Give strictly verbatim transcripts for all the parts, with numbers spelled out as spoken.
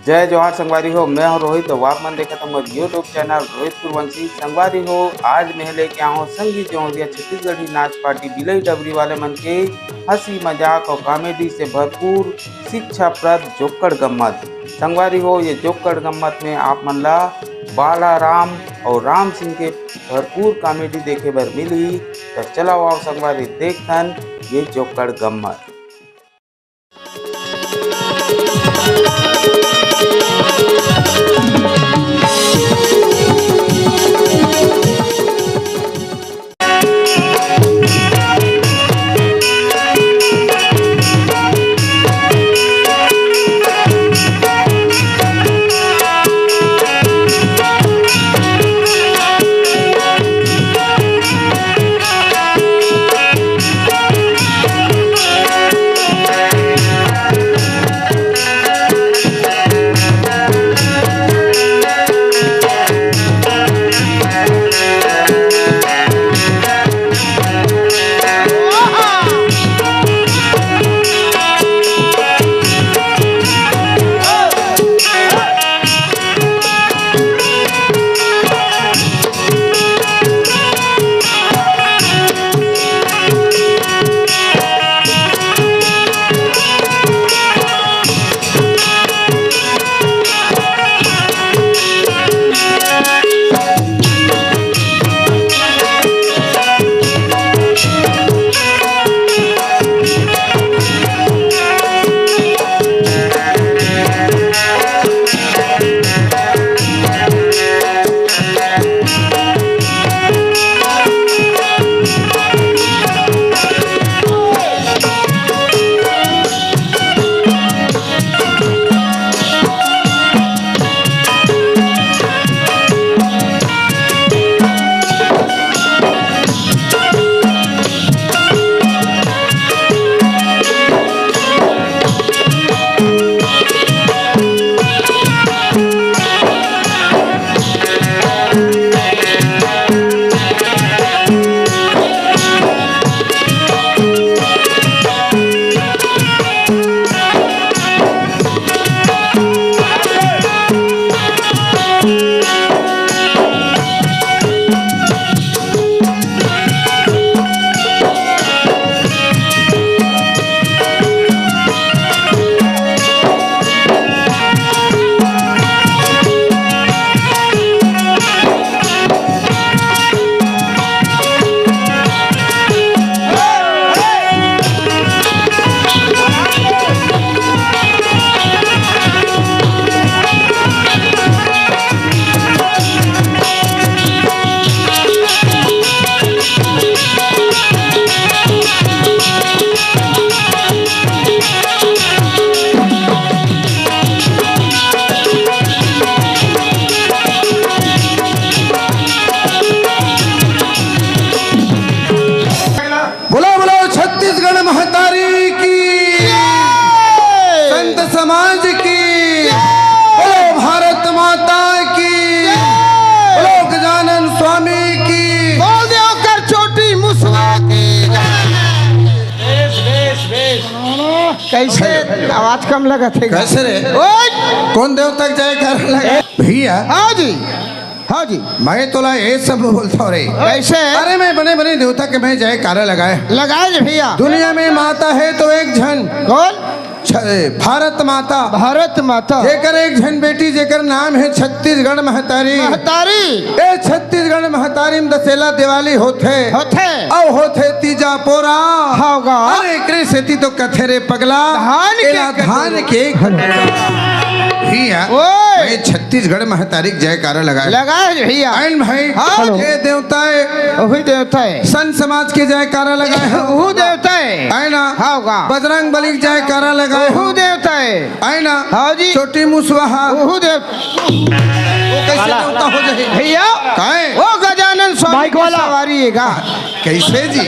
जय जोहार संगवारी हो, मैं हूं रोहित अउ आप मन देखत हव मोर YouTube चैनल रोहित कुरवंशी। संगवारी हो, आज मैं लेके आए हूं संगीत जौहरिया छत्तीसगढ़ी नाच पार्टी बिलई डबरी वाले मन के हंसी मजाक अउ कॉमेडी से भरपूर शिक्षाप्रद जोक्कड़ गम्मत। संगवारी हो, ये जोक्कड़ गम्मत में आप मन ला बालाराम अउ राम सिंह के भरपूर कॉमेडी देखे बर मिलही। त चलव आव संगवारी, देखथन ये जोक्कड़ गम्मत। बोलो, बोलो छत्तीसगढ़ महतारी की, संत समाज की, बोलो भारत माता की, बोलो गजानन स्वामी की। बोल दे ओकर चोटी मुसवा की। Base, base, base. कैसे आवाज कम लगत हे? कैसे रे? ओए! कौन देवता के जयकारा लगा? भैया। हाँ जी। हाँ जी। मैं तोला ये सब बोलता हूँ रे। कैसे? अरे मैं बने बने देवता के मैं जयकारा लगाए। लगाए जी भैया। दुनिया में माता है तो एक झन। कौन? छ-, भारत माता। भारत माता। जेकर एक झन बेटी, जेकर नाम है छत्तीसगढ़ महतारी। महतारी। ए छत्तीसगढ़ महतारी में दसेला दिवाली होथे। होथे। अउ होथे तीजा पोरा। होगा। अरे एकरे सेती तो कथे रे पगला। धान के एला कटोरा। धान के कटोरा। भैया, ओए। मैं छत्तीसगढ़ महतारी के जयकारा लगाए। लगाए भैया। आइन भाई, हाँ। ये देवता है। वही देवता है। संत समाज के जयकारा लगाए। वही देवता है। है ना? हाँ, होगा। बजरंग बली के जयकारा लगाए। वही देवता है। है ना? हाँ जी। चोटी मुसवा। वही देव- वो कैसे देवता हो जाए? भैया। काहे? वो गजानन स्वामी माइक की वाला। सवारी है गा। कैसे जी?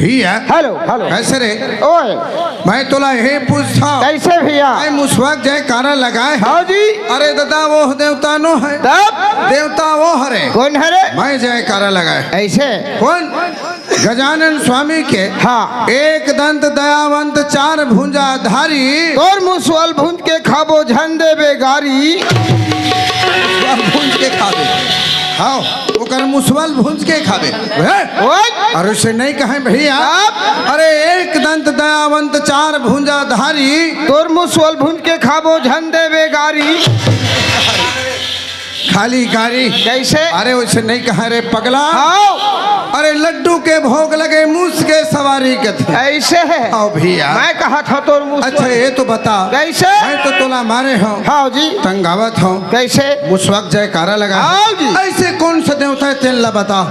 भैया। Hello, hello. कैसे रे? ओए। मैं तोला हे पूछता। कैसे भैया? मैं मुसवा के जयकारा लगाए। हाँ जी। अरे दादा, वो देवता नो है। तब? देवता वो हरे। कौन हरे? मैं जयकारा लगाए। ऐसे? कौन? गजानन स्वामी के हाँ। एक दंत दयावंत चार भुजा धारी। तोर मुसवल भुंज के खाबो झन देबे गारी। मुसवल भुंज के खाबे। हाँ, ओकर मुसवल भुंज के खाबे। हे? ओए! अरे उसे नहीं कहे भैया। अब? अरे एक दंत दयावंत चार भुजा धारी। तोर मुसवल भुंज के खाबो झन देबे गारी। खाली गारी। कैसे? अरे उसे नहीं कहा रे पगला। हाँ। अरे लड्डू के भोग लगे मूस के सवारी कथे। ऐसे है। आओ भैया। मैं कहा था तोर मूस अच्छा वाली। ये तो बता। कैसे? मैं तो तोला मारे हूँ। हाँ जी। तंगावत हूँ। कैसे? मुसवक जयकारा लगा। हाँ जी। ऐसे कौन सा देवता है तेन ला बता।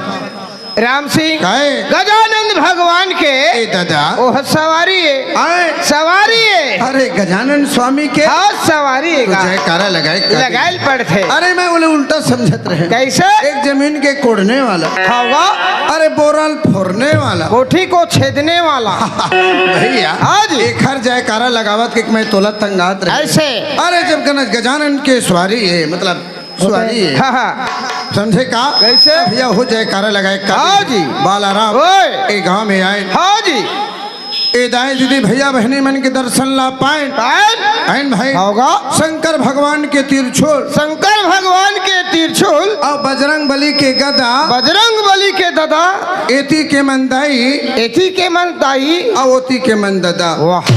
राम सिंह। काहे? गजानंद भगवान के ए दादा। ओह सवारी है। आए। सवारी है। अरे गजानन स्वामी के हाँ सवारी है तो का? जयकारा लगाए का? लगाए ल पड़थे। अरे मैं बोले उल्टा समझत रहे। कैसे? एक जमीन के कोड़ने वाला। हवा। अरे बोरल फोड़ने वाला। कोठी को छेदने वाला। भैया। हाँ जी। एखर जयकारा लगावत के मैं तोला तंगात रहे। ऐसे। अरे जब गन-, गजानन के सवारी है मतलब सवारी है। हाँ, हाँ। समझे का? कैसे? भैया हो जयकारा लगाए का? हाँ जी। बालाराम ओए। ए गांव में आए। हाँ जी। ए दाई दीदी भैया बहनी मन के दर्शन ला पाए। पाए। आइन भाई। होगा। शंकर भगवान के त्रिशूल। शंकर भगवान के त्रिशूल। और बजरंग बली के गदा। बजरंग बली के गदा। एती के मन दाई। एती के मन दाई। और ओती के मन ददा। वाह।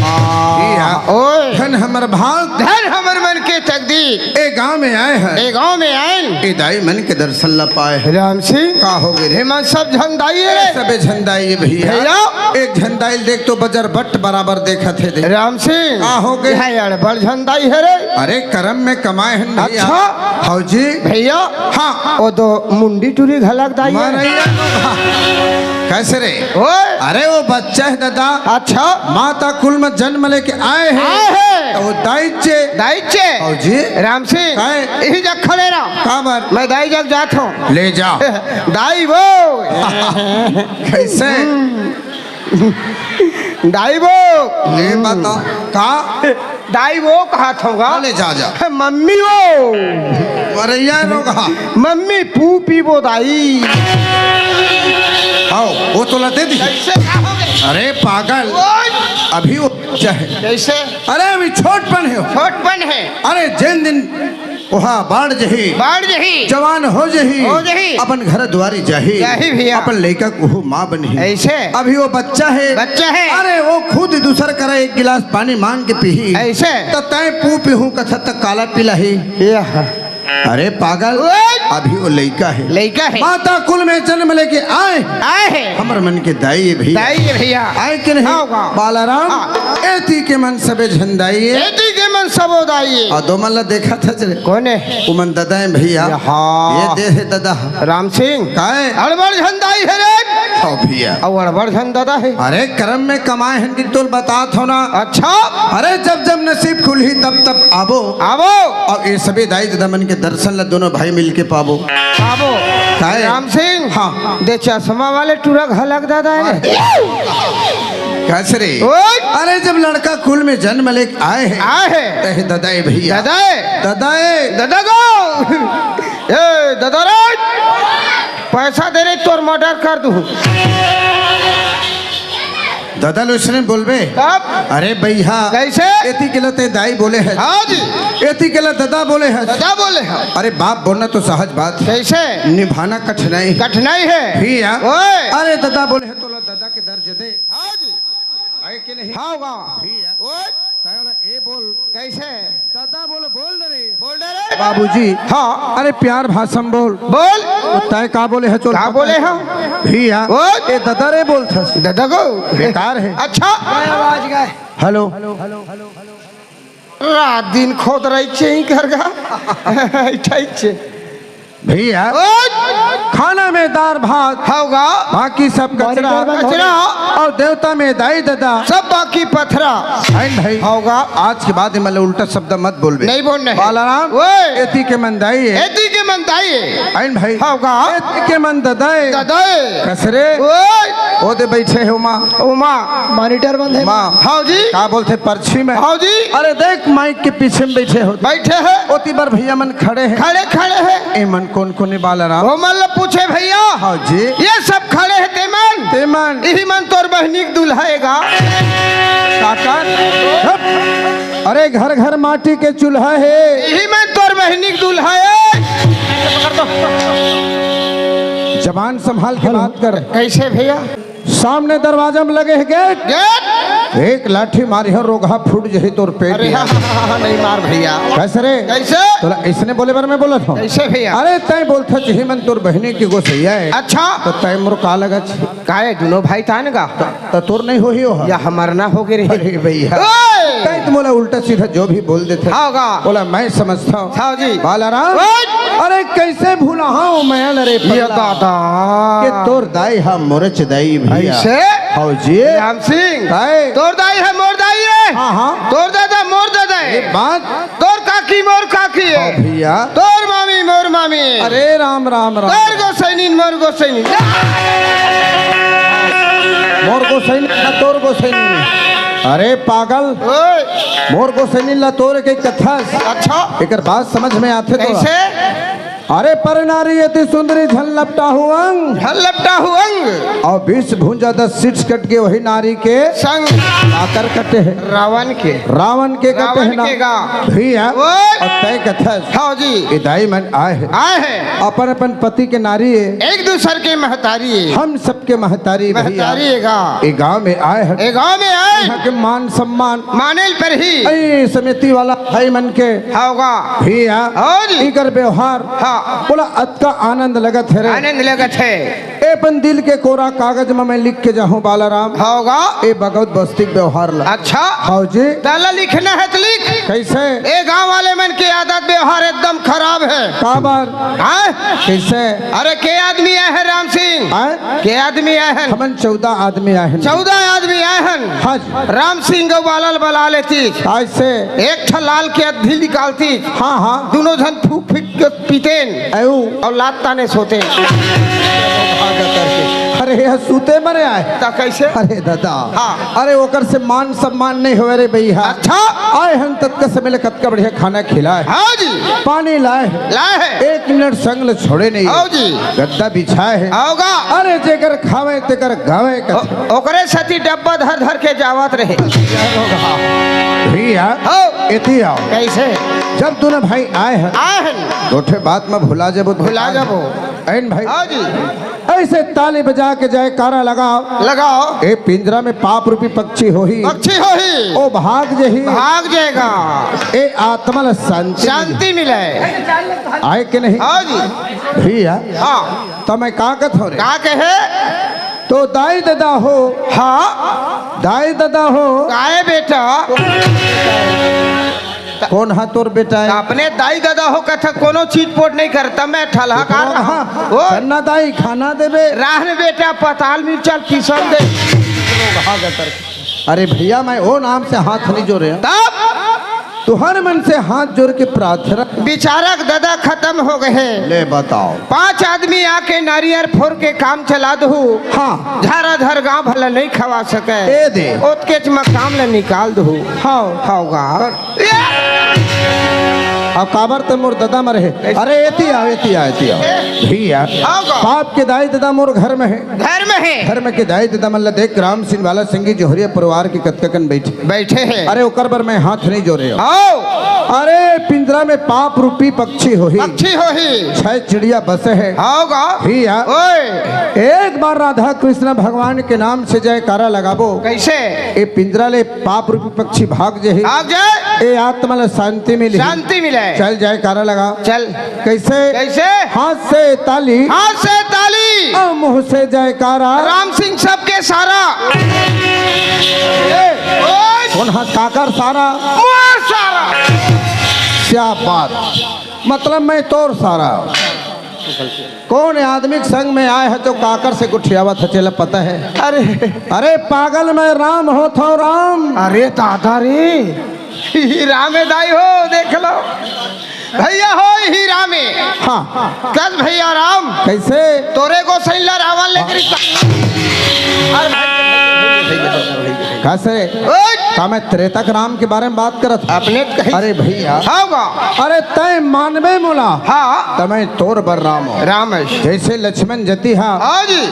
ई हा। ओए। धन हमर भाग। धन हमर मन के तकदीर। ए गांव में आए हैं। ए गांव में आए। ए दाई मन के दर्शन ला पाए हैं। राम सिंह। का हो गए रे? हे मन सब झन दाई है रे। सबे झन दाई है भैया। भैया। एक झन दाई देख तो बजर बट बराबर देखत है दे। राम सिंह। का हो गए? है अड़बड़ झन दाई है रे। अरे करम में कमाए हैं भैया। अच्छा। हौ जी। भैया। हाँ। वो तो मुंडी टूरी घलक दाई है। मरैया लोग, हाँ। कैसे रे? ओए। अरे वो बच्चा है दादा। अच्छा। माता कुल में जन्म लेके आए हैं। आए हैं। तो वो दाइचे। दाइचे। हौ जी। राम सिंह। काहे? यही जग खड़े रहो। काबर? मैं दाई जग जात हूँ। ले जा। दाई वो। कैसे? दाई वो। ले बता। का? दाई वो कहा था होगा। ले जा, जा। मम्मी वो। मरैया लोग, हाँ। मम्मी पू पी वो दाई। आओ, वो तोला दे दी। कैसे कहोगे? अरे पागल। ओए। अभी वो बच्चा है। कैसे? अरे अभी छोटपन है। छोटपन है। अरे जिन दिन ओहा बाढ़ जही। बाढ़ जही। जवान हो जही। हो जही। अपन घर दुआरी जाही। जाही भैया। अपन लइका कुहू माँ बनही। ऐसे। अभी वो बच्चा है। बच्चा है। अरे वो खुद दूसर करा एक गिलास पानी मांग के पीही। ऐसे। त तय पू पीहू कथा तक काला पिलाही। यह। अरे पागल। ओए। अभी वो लइका है। लइका है। माता कुल में जन्म लेके आए। आए हैं। हमर मन के दाई है भैया। दाई है भैया। आए के नहीं? आओ गाँव। बालाराम। हाँ। एती के मन सबे झन दाई है। एती के मन सबो दाई है। और दो मन ला देखा था चले। कौन है? उमन ददा है भैया। यहाँ। ये दे है ददा। राम सिंह। काहे? अड़बड़ झन दाई है रे। हाँ भैया। और अड़बड़ झन ददा है। अरे करम में कमाए हैं कि तोल बतात हो ना। अच्छा। अरे जब जब नसीब खुलही तब तब आबो। आबो। और ये सभी दाई ददा मन के दर्शन ला दोनों भाई मिल के पाबो। आबो। काहे? राम सिंह। हाँ। दे चश्मा वाले टूरा घलक ददा है। कैसे रे? ओए। अरे जब लड़का कुल में जन्म लेके आए हैं। आए हैं। कहे ददा है भैया। ददा है। ददा है। ददा गो। ए, ददा रे। पैसा दे रे तोर मर्डर कर दूँ। ददा लो इसने बोलबे। तब? अरे भैया। कैसे? एती के लते दाई बोले है। हाँ जी। एती के लते ददा बोले है। ददा बोले है। अरे बाप बोलना तो सहज बात है। कैसे? निभाना कठिनाई। कठिनाई है। भैया। ओए। अरे ददा बोले है तो लो ददा के दर्ज दे। हाँ जी। आए कि नहीं? हाँ, वाह। भैया। ओए। तारा ए बोल। कैसे? दादा बोल, बोल दे रे। बोल दे रे। बाबूजी। हाँ। अरे प्यार भाषण बोल। बोल। तो तय का बोले है चोर? का बोले है? भैया। बोल। ए दादा रे बोल थस। दादा को। बेकार है। अच्छा। आवाज गए। हेलो। रात दिन खोद रही छे ही कर गा। इठाई छे। भैया, ओए! खाना में दार भात, होगा। बाकी सब कचरा। कचरा। और देवता में दाई ददा। सब बाकी पथरा। आइन भाई, होगा। आज के बाद ये मतलब उल्टा शब्द मत बोलबे। नहीं बोलना है। बालाराम, ओए! एती के मन दाई है। एती के मन दाई है। आइन भाई, होगा। एती के मन ददा है। ददा है। कसरे। ओए! ओदे बैठे है उमा। उमा। मॉनिटर बंद है। उमा। हाँ जी। का बोलते पर्ची में? हाँ जी। अरे देख माइक के पीछे में बैठे हो। बैठे हैं। ओती बर भैया मन खड़े हैं। खड़े, खड़े हैं। ए मन कोन कोन हे बालाराम? ओ मन ल पूछे भैया। हाँ जी। ये सब खड़े हे तेमन। तेमन। इही मन तोर बहिनी के दूल्हा हे गा। काका। अरे घर घर माटी के चूल्हा हे। इही मन तोर बहिनी के दूल्हा हे। जबान संभाल के बात कर। कैसे भैया? सामने दरवाजा में लगे हे गेट। गेट। एक लाठी मारिहूं, रोगहा फूट जही तोर पेट। अरे हाँ, हाँ, हाँ, हाँ, नहीं मार भैया। कैसे रे? कैसे? तोला अइसने बोले बर मैं बोलत हूँ। कैसे भैया? अरे तैं बोलथस इही मन तोर बहिनी के गोसैया हे। अच्छा। त तैं मोर का लगत हस? काय दुनों भाई तान गा? त तोर नहीं होही ओह। या हमर ना होगे रे। अरे भैया। ओए! तैं त मोला उल्टा सीधा जो भी बोल देथस। हाँ गा। ओला मैं समझथंव। हाँ जी। बालाराम। ओए! अरे कैसे भुलाहूं मैं ल रे ये पगला? दादा। के तोर दाई हा मोरेच दाई भैया। ऐसे? हाँ जी। राम सिंह। काय? तोर दाई हा मोर दाई हे। हाँ, हाँ। तोर दादा मोर दादा हे। ये बात। तोर काकी मोर काकी हे। हाँ भैया। तोर मामी मोर मामी हे। अरे राम, राम, राम। तोर गोसैनी मोर गोसैनी। मोर गोसैनी ना तोर गोसैनी। अरे पागल। ओए। मोर गोसैनी ला तोर के कथस। अच्छा। एकर बात समझ में आथे तोला? कैसे? अरे पर नारी अति सुंदरी झन लपटाहू अंग। झन लपटाहू अंग। अउ बीस भुजा दस सीट कट के वही नारी के संग। आकर कटे हे। रावण के। रावण के कटे हे रावण ना। के गा। भैया। ओए। अउ तैं कथस। हाँ जी। ए दाई मन आए हे। आए हे। अपन अपन पति के नारी हे। एक दूसर के महतारी हे। हम सबके महतारी भैया। महतारी हे गा। ए गांव में आए हे। ए गांव में आए। इहाँ के मान सम्मान। माने ल परही। ए समिति वाला भाई मन के। हाँ गा। भैया। हाँ जी। इकर व्यवहार। हाँ। ओला अतका आनंद लगत हे रे। आनंद लगत हे। ए अपन दिल के कोरा कागज म मैं लिख के जाहूं बालाराम। हाँ गा। ए बगौत बस्ती के व्यवहार ला। अच्छा। हाँ जी। त ला लिखना हे त लिख। कैसे? ए गांव वाले मन के आदत व्यवहार एकदम खराब हे। काबर? हाँ? कैसे? अरे के आदमी आए हे राम सिंह? हाँ? के आदमी आए हे? हमन चौदह आदमी आए हे। चौदह आदमी आए हे। हाँ जी। राम सिंह अउ बाला ल बला लेतिस। कैसे? एक ठा लाल के अद्धी निकालतिस। हाँ, हाँ। दुनों झन फूंक फूंक के पीतेन। अउ? अउ लात ताने सोतेन। अरे, ये सूते मरे आए। त कैसे? अरे दादा। हाँ। अरे, ओकर से मान सम्मान नहीं होवे रे भैया। अच्छा। आए हन ततका समय ले कतका बढ़िया खाना खिलाए। हाँ जी। पानी लाए। लाए हे। एक मिनट संग ले छोड़े नहीं। हाँ जी। गद्दा बिछाए हे। हाँ गा। अरे, जेकर खावे तेकर गावे कथे। ओ-, ओकरे सेती डब्बा धर धर के जावत रहे। भैया, हाँ। एती आओ। कैसे? जब दुनों भाई आए हे, आए हे। दो ठे बात म भुला जाबो, भुला जाबो। ऐन भाई। हाँ जी। ऐसे ताली बजा के जयकारा लगाओ। लगाओ। ए पिंजरा में पाप रूपी पक्षी होही। पक्षी होही। ओ भाग जही। भाग जाएगा। ए आत्मा ला शांति मिले। शांति मिले। आए के नहीं? हाँ जी। भैया। हाँ। त मैं का कथंव रे? का कहे? तो दाई ददा हो। हाँ। दाई ददा हो। काय बेटा? कोन हा तोर बेटा हे? अपने दाई ददा हो कथे, कोनो चीज पोट नहीं करता, मैं ठलहा का हाँ, ओ। चन्ना दाई खाना देबे। राहन बेटा पताल मिर्चा ल पीसन दे। अरे भैया, मैं ओ नाम से हाथ नहीं जोरे। तब? तुहर मन से हाथ जोर के प्रार्थना। बिचारा के ददा खतम हो गए हे। ले बताओ। पांच आदमी आके नारियर फोर के काम चला दहू। हाँ। झारा झर गांव भला नहीं खवा सके। ए दे। ओतकेच म काम ले निकाल दहू। हाँ। होगा। अब काबर ते मोर ददा मरे हे। अरे एती आओ, एती आओ, एती आओ। भैया, आओ गा। पाप के दाई ददा मोर घर में हे। घर में हे। घर में के दाई ददा मन ला देख, राम सिंह वाला सिंह जी जोहरिया परिवार के कतका कन बैठे। बैठे हे। अरे ओकर बर मैं हाथ नहीं जोरे हंव। आओ। अरे पिंजरा में पाप रूपी पक्षी होही। पक्षी होही। छह चिड़िया बसे हे। आओ गा। भैया। ओए। एक बार राधा कृष्ण भगवान के नाम से जयकारा लगाबो। कैसे? ए पिंजरा ले पाप रूपी पक्षी भाग जही। भाग जाए। ए आत्मा ला शांति मिली। शांति मिले। चल जयकारा लगा। चल। कैसे? कैसे? हाथ से ताली। हाथ से ताली। और मुंह से जयकारा। राम सिंह सबके सारा। ए, ओए। कोन हा काकर सारा? मोर सारा। क्या बात। मतलब मैं तोर सारा। कोन आदमी के संग में आए हे जो काकर से गुठियावत हे, तेला पता हे? अरे। अरे पागल, मैं राम होथंव राम। अरे दादा रे, इही रामे दाई हो, देख लो। भैया हो, इही रामे। हाँ। कस भैया राम। कैसे? तोरे गोसैन ला रावण ले करी। अरे भाई, कैसे? ओए, का मैं त्रेता के राम के बारे में बात करत हँव? अपने कही। अरे भइया। हाँ गा। अरे तैं मानबे मोला। हाँ। त मैं तोर बर राम हँव। राम है। जइसे लक्ष्मण जति हा। हाँ जी।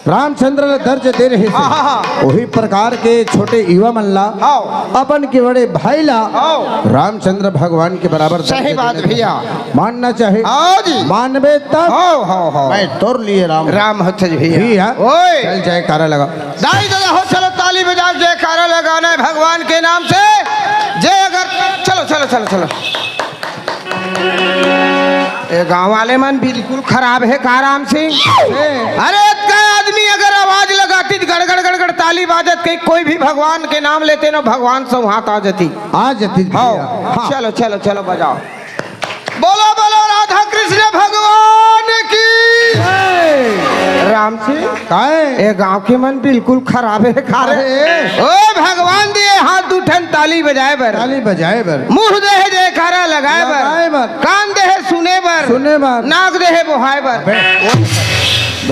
रामचंद्र ल दर्ज दे रहे थे। हाँ, हाँ, हाँ। वही प्रकार के छोटे युवा मन ला, हाँ। अपन के बड़े भाई ला, हाँ। रामचंद्र भगवान के बराबर दर्ज सही बात देना भइया। चाहिए। मानना चाहिए। हाँ जी। मानबे तब हाँ, हाँ, हाँ। मैं तोर लिए राम। राम हथज भइया। भइया। ओए। चल जयकारा लगा। दाई ददा हो, चलो ताली बजा के जयकारा लगाना है भगवान के नाम से। जय अगर, चलो, चलो, चलो, चलो। ए गांव वाले मन बिल्कुल खराब हे का राम सिंह? अरे अतका आदमी अगर आवाज लगातिस गड़गड़ गड़गड़ ताली बाजत कहीं, कोई भी भगवान के नाम लेते ना, भगवान सब हाथ आ जाती। आ जाती हाँ। भइया। हाँ। चलो, चलो, चलो बजाओ। बोलो, बोलो राधा कृष्ण भगवान की। जय। राम सिंह, काय? ए गांव के मन बिल्कुल खराब हे का रे? अरे। ओ भगवान दिए हाथ दू ठन ताली बजाए बर। ताली बजाए बर। मुंह दे हे जयकारा लगाए बर। लगाए बर। कान दे हे सुने बर। सुने बर। नाक दे हे बोहाए बर। अबे।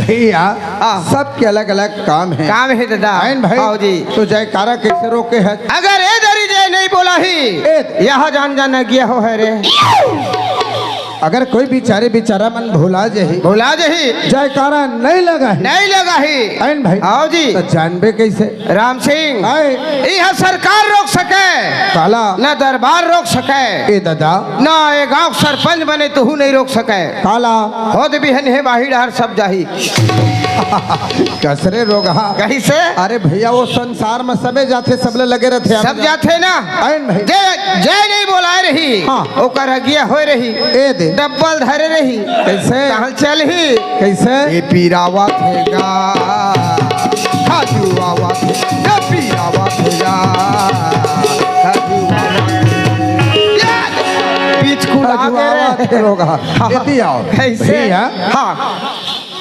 भइया, हाँ। सबके अलग-अलग काम हे। काम हे दादा। आइन भाई, हाँ जी। तो जयकारा कइसे रोके हे? अगर ए दरी जय नहीं बोला ही, ए। यहाँ जान जान अगिया हो है रे। अगर कोई बिचारे बिचारा मन भुला जही, भुला जही। जयकारा नहीं लगा ही। नहीं लगा ही। आइन भाई। हाँ जी। तो जानबे कइसे? राम सिंह, आए। इहाँ सरकार रोक सके, काला। ना दरबार रोक सके, ए दादा। ना ए गांव सरपंच बने तहू नहीं रोक सके। काला। होत बिहन हे बाहिर हर सब जाही। कसरे रोगहा। कइसे? अरे भइया, वो संसार में सबे जाथे, सबले लगे रथे। सब जाथे ना। आइन भाई। जे जय नहीं बोलाए रही, हाँ। ओकर अगिया होए रही। ए दे। डब्बल धरे रही। कइसे? कहाँ चलही? कइसे? ए पीरावत हे गा, खाजू आवत हे, ए पीरावत हे गा, खाजू आवत हे। या! बीच कुल आ खाजू गए रे। आवत हे रोगहा। हाँ। एती आओ। कइसे? भइया। हाँ।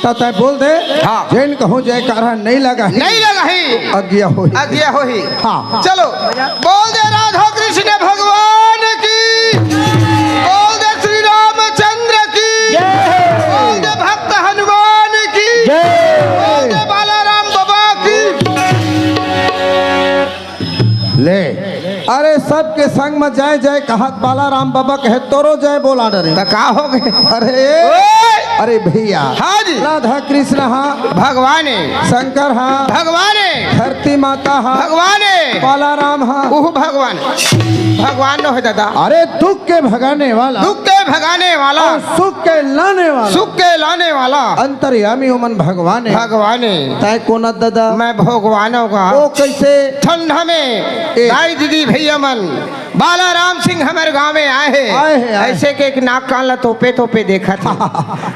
त तैं बोल दे, हाँ। जेन कहूँ जयकारा नहीं लगा ही। नहीं लगा ही। अगिया होही। अगिया होही। हाँ। चलो, बोल दे राधा कृष्ण भगवान की, बोल दे श्री रामचंद्र की, जय। बोल दे भक्त हनुमान की, जय। बोल दे बालाराम बाबा की। ले, अरे सबके संग में जय जय कहत बालाराम बाबा कहे तोरो जय बोला डरे। त का हो गए? अरे, ओए! अरे भइया, हाँ जी। राधा कृष्ण हा, भगवाने। शंकर हा, भगवाने। धरती माता हा, भगवाने। बालाराम हा, ओहू भगवान। भगवान नो हे दादा। अरे दुख के भगाने वाला, दुख के भगाने वाला। और सुख के लाने वाला, सुख के लाने वाला। अंतर्यामी ओमन भगवाने। भगवाने। तैं कोन दादा? मैं भगवान होगा। वो कइसे? ठंडा में ए। दाई दीदी भइया मन, बालाराम सिंह हमर गांव में आए हे। आए हे, आए। अइसे के एक नाक कान ला तोपे तोपे देखत हे।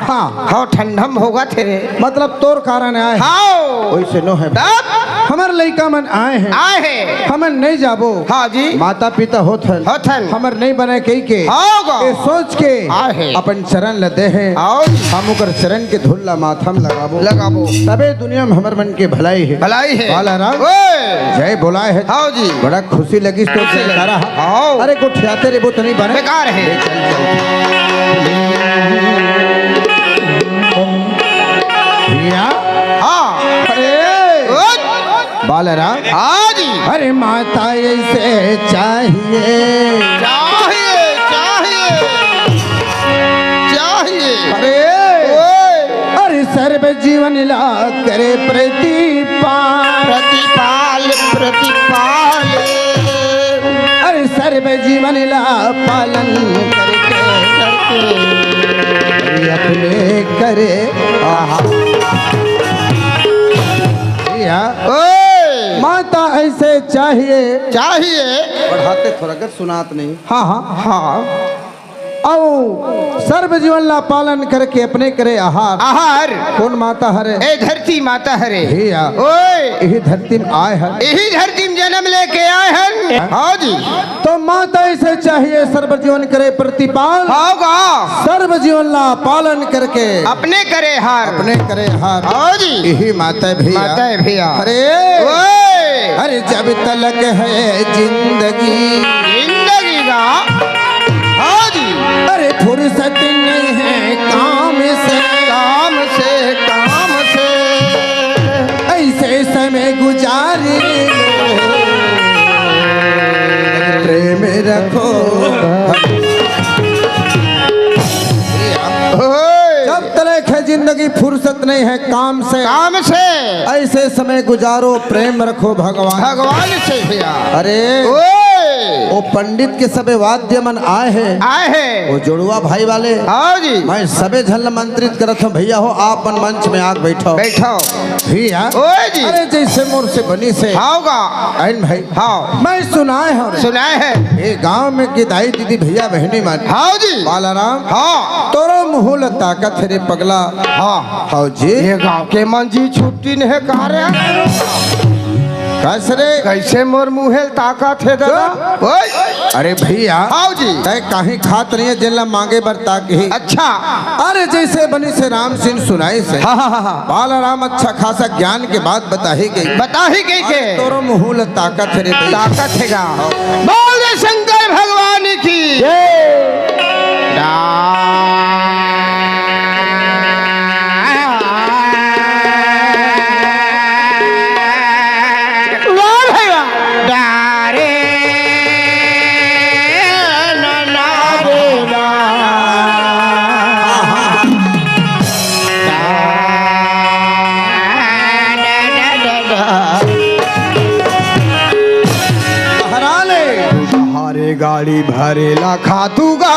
हाँ। हाँ, ठंडा में होगत हे रे। मतलब तोर कारण आए हे। हाँ। वइसे नो हे। तब? हमर लइका मन आए हे। आए हे। हमन नहीं जाबो। हाँ जी। माता पिता होथन। होथन। हमर नहीं बने कहिके। हाँ गा। ए सोच के आए हे। अपन चरण ल दे हे। हाँ। हम ओकर चरण के धूल ला माथा में लगाबो। लगाबो। तबे दुनिया में हमर मन के भलाई हे। भलाई हे। बालाराम। ओए। जय बोलाए हे। हाँ जी। बड़ा खुशी लगिस तो खुशी लगिस। जयकारा। हाँ। अरे गोठियाते रे वो तो नहीं बने। बेकार हे। ले चल, चल। भइया। हाँ। अरे। ओए। बालाराम। हाँ जी। अरे माता अइसे चाहिए। चाहिए, चाहिए। चाहिए। अरे। ओए। अरे सर्व जीवन ला करे प्रतिपाल। प्रतिपाल, प्रतिपाल। अरे सर्व जीवन ला पालन करके, करके। अरे अपने करे। आहा। भइया। ओए। माता अइसे चाहिए। चाहिए। बढ़ाते थोड़ा कर, सुनात नहीं। हाँ, हाँ। हाँ। अउ सर्व जीवन ला पालन करके अपने करे आहार। आहार। कोन माता हरे? ए धरती माता हरे। भइया। ओए। इही धरती में आए हन। इही धरती में जन्म लेके आए हन। हाँ। हाँ जी। तो माता अइसे चाहिए सर्व जीवन करे प्रतिपाल। हाँ गा। सर्व जीवन ला पालन करके। अपने करे हार। अपने करे हार। हाँ जी। इही माता भइया। माता भइया। अरे। ओए। अरे जब तलक है जिंदगी। जिंदगी का। हाँ जी। अरे फुर्सत नहीं है काम से। काम से, काम से। अइसे समय गुजारे लो। रखो। ओए। जब तलक हे जिंदगी, फुर्सत नहीं है काम से। काम से। ऐसे समय गुजारो, प्रेम रखो भगवान। भगवान से भैया। अरे। ओए। वो पंडित के सबे वाद्य मन आए हे। आए हे। वो जुड़वा भाई वाले। हाँ जी। मैं सबे झन ल आमंत्रित करत हूँ, भैया हो, आप मन मंच में आके बैठो। बैठो। भैया। ओए जी। अरे, जैसे मोर से बनिस हे। हाँ गा। आइन भाई। हाँ। मैं सुनाए हँव। सुनाए हे। ये गांव में के दाई दीदी भैया बहिनी मन। हाँ जी। बालाराम। हाँ। तोरो मुँह ल ताकत हे रे पगला। हाँ। हाँ जी। ये गांव के मन जी छुट्टी नहीं का रे। कस रे? कैसे मोर मुँह ल ताकत हे दादा? चुप। ओए। अरे भैया। हाँ जी। तैं काहीं खात नहीं हे, जेन ल मांगे बर ताकही। अच्छा। अरे, जैसे बनिस हे राम सिंह सुनाइस हे। हाँ, हाँ, हाँ, हाँ। बालाराम अच्छा खासा ज्ञान के बात बताही गई। बताही गई के। अरे, तोरो मुँह ल ताकत हे रे भैया। ताकत हे गा। बोल रे शंकर भगवान की। जय। वाह भैया। डारे नना बेला। हरा ले। हरे गाड़ी भरेला खातू गा।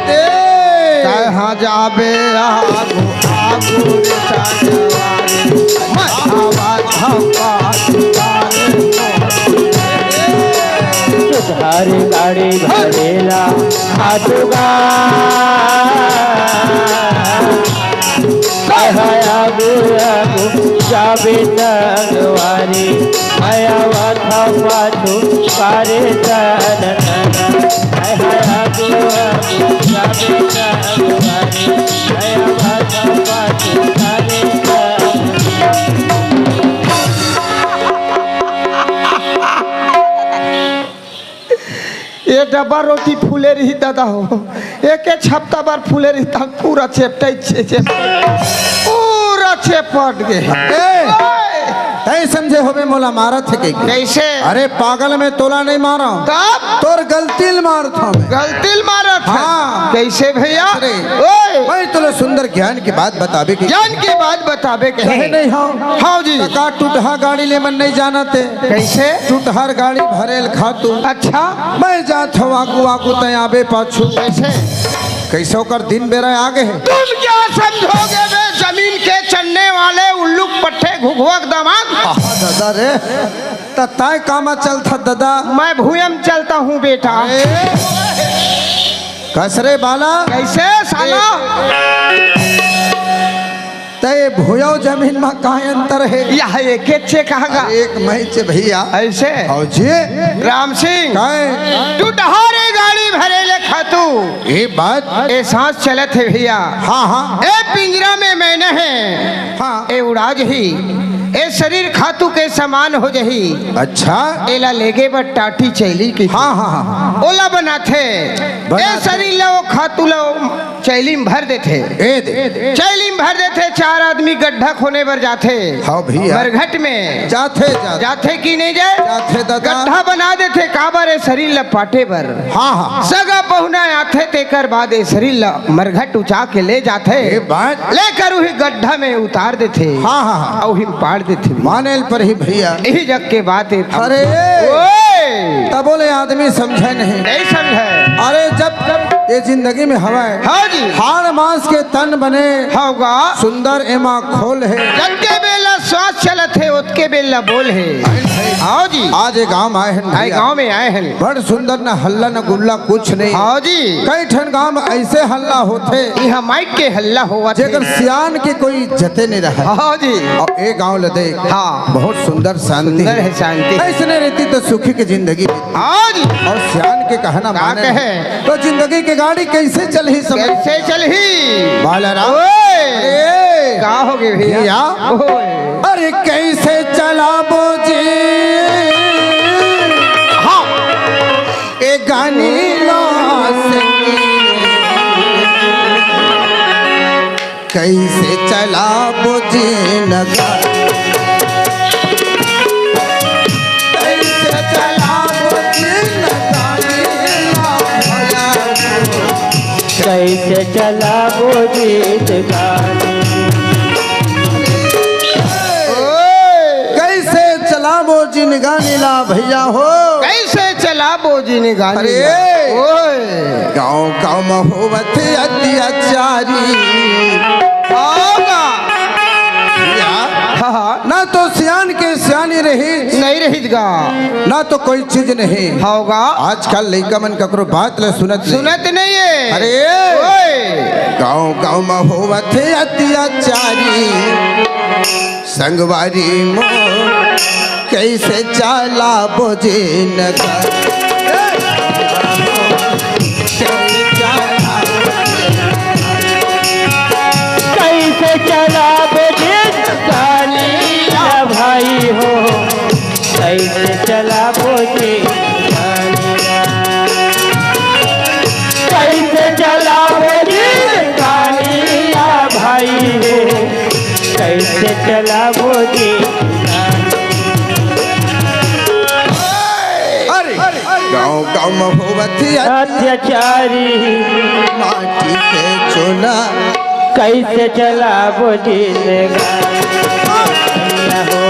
ए दे। तहाँ जाबे आगू, आगू रे चाचा। मैं आवाज हम बात। हरे गाड़ी भरेला खातू गा। आगू आगू जाबे संगवारी, आया वाथा पाछू पारे तन तन। आगू आगू जाबे संगवारी, आया वाथा पाछू पारे तन। ये डब्बा रोटी फूले रही दादा हो, एक एक हफ्ता बार फूले रही, तब पूरा चेपटाई छे, चेपटाई, पूरा चेपट गे। ए, ओए! तैं समझे होबे मोला मारत हे कहिके। कैसे? अरे पागल, मैं तोला नहीं मारा, तब? तोर गलती ल मारत हँव मैं। गलती ल मारत हे? हाँ। कैसे भैया? अरे, ओए! मैं तोला सुंदर ज्ञान की बात बताबे के। ज्ञान की बात बताबे के कहे हे। नहीं हँव। हाँ जी। त का टुटहा गाड़ी ले मन नहीं जानत हे? कैसे? टुटहर गाड़ी भरेल खातू। अच्छा। मैं जात हँव आगू आगू, तैं आबे पाछू। कैसे? कैसे ओकर दिन बेरा आ गे हे। तुम क्या समझोगे बे जमीन के चरने वाले उल्लू पट्ठे घुघुआ के दामाद? आहा, दादा रे, त तैं कामा चलथा दादा? मैं भुइयाँ म चलता हूँ बेटा। अरे, कस रे बाला? कैसे साला? तैं भुइयाँ जमीन म का अंतर हे? यह एके चे कहाँ गा? अरे एक मइच भैया। ऐसे? हव जी। राम सिंह। काय? टुटहा रे गाड़ी भरेले खातू। ये बात? ए सांस चलत हे भैया। हाँ, हाँ। ए पिंजरा में मैना हे। हाँ। ए उड़ा जही। ए शरीर खातू के समान हो जही। अच्छा। एला लेगे बर टाटी चैली की। हाँ, हाँ, हाँ, हाँ। ओला बनाथे। बनाथे। ए शरीर ला ओ खातू ला ओ चैली म भर देथे। ए दे। चैली म भर देथे, चार आदमी गड्ढा खोने बर जाथे। हाँ भैया। मरघट में। जाथे, जाथे। जाथे कि नहीं जाय? जाथे दादा। गड्ढा बना देथे, काबर ए शरीर ला पाटे बर। हाँ, हाँ। सगा पहुना आथे, तेकर बाद ए शरीर ला मरघट उचा के ले जाथे। ए बात। लेकर उही गड्ढा में उतार देथे। हाँ, हाँ, हाँ। अउ उही म पाड़ देथे। माने ल परही भैया। यही जग के बात हे। अरे। ओए। तबो ले आदमी समझे नहीं। नहीं समझे। अरे जब, जब ये जिंदगी में हवय। हाँ जी। हाड़ मांस के तन बने। हव गा। सुंदर एमा खोल हे। जतके बेला सांस चलत हे, ओतके बेला बोल हे। हाँ जी। आज ये गांव में आए हन आए भैया। गांव में आए हन। बड़ सुंदर न हल्ला न गुल्ला कुछ नहीं। हाँ जी। कई ठन गांव में ऐसे हल्ला होथे। इहाँ माइक के हल्ला होवत हे। जेकर सियान के कोई इज्जते नहीं रहे। हाँ जी। अउ ए गांव ल देख। हाँ। बहुत सुंदर शांति सुंदर हे। हे शांति। अइसने रहिती त सुखी के जिंदगी। हाँ जी। अउ सियान के कहना का माने। कहे? त जिंदगी के गाड़ी कइसे चलही समझ? कइसे चलही? बालाराम। ओए! अरे! का होगे भैया? भैया? ओए! अरे कइसे चलाबो जी? हाँ। ए गानी ला संगी। कइसे चलाबो जी नगा? चलाबो जिंदगानी। ओए। कैसे चलाबो जिंदगानी ला भैया हो। कैसे चलाबो जिंदगानी अरे। ला। ओए। गाँव गाँव में होवत हे अत्याचारी। आओगा। या। हाँ, हाँ। ना तो सियान के सियानी रही। नहीं रही गा। ना तो कोई चीज नहीं। होगा। आजकल लइका मन ककरो बात ल सुनत नहीं। सुनत नहीं है। अरे। ओए। गाँव गाँव में होवत हे अत्याचारी। संगवारी मोर कैसे चलाबो जिंदगानी। कैसे चलाबो जिंदगानी भाई हो। कैसे चलाबो जिंदगानी। कैसे चलाबो जिंदगानी भाई हो। कैसे चलाबो जिंदगानी। अरे, गाँव गाँव में होवत हे अत्याचारी। माटी के चूना। कैसे चलाबो जिंदगानी हो,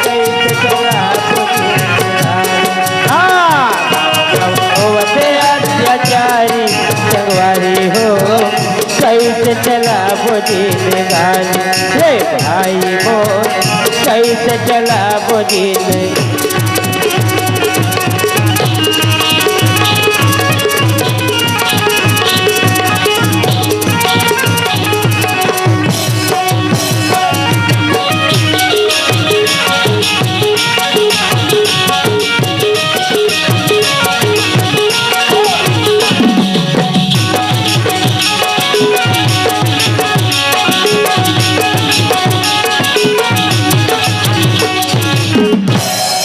कैसे चलाबो जिंदगानी। हाँ, होवत हे अत्याचारी संगवारी हो, कैसे चलाबो जिंदगानी। हे भाई हो, कैसे चलाबो जिंदगानी।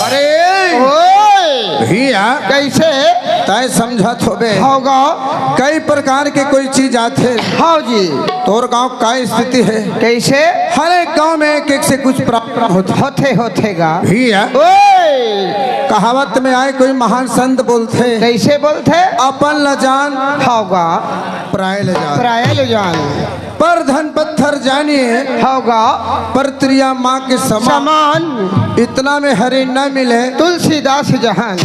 अरे ओए! भैया, कैसे? तय समझत होबे। होगा। कई प्रकार के कोई चीज आथे। हाँ जी। तोर गांव का स्थिति है? कैसे? हर एक गांव में एक एक से कुछ प्राप्त होथे। होथे, होथे गा। भैया, ओए! कहावत में आए, कोई महान संत बोलथे। कैसे बोलथे? अपन ल जान। होगा। पराए ल जान। पराए ल जान। पर धन पत्थर जानिए, होगा। पर त्रिया माँ के समान। समान। इतना में हरि न मिले। तुलसीदास जहान।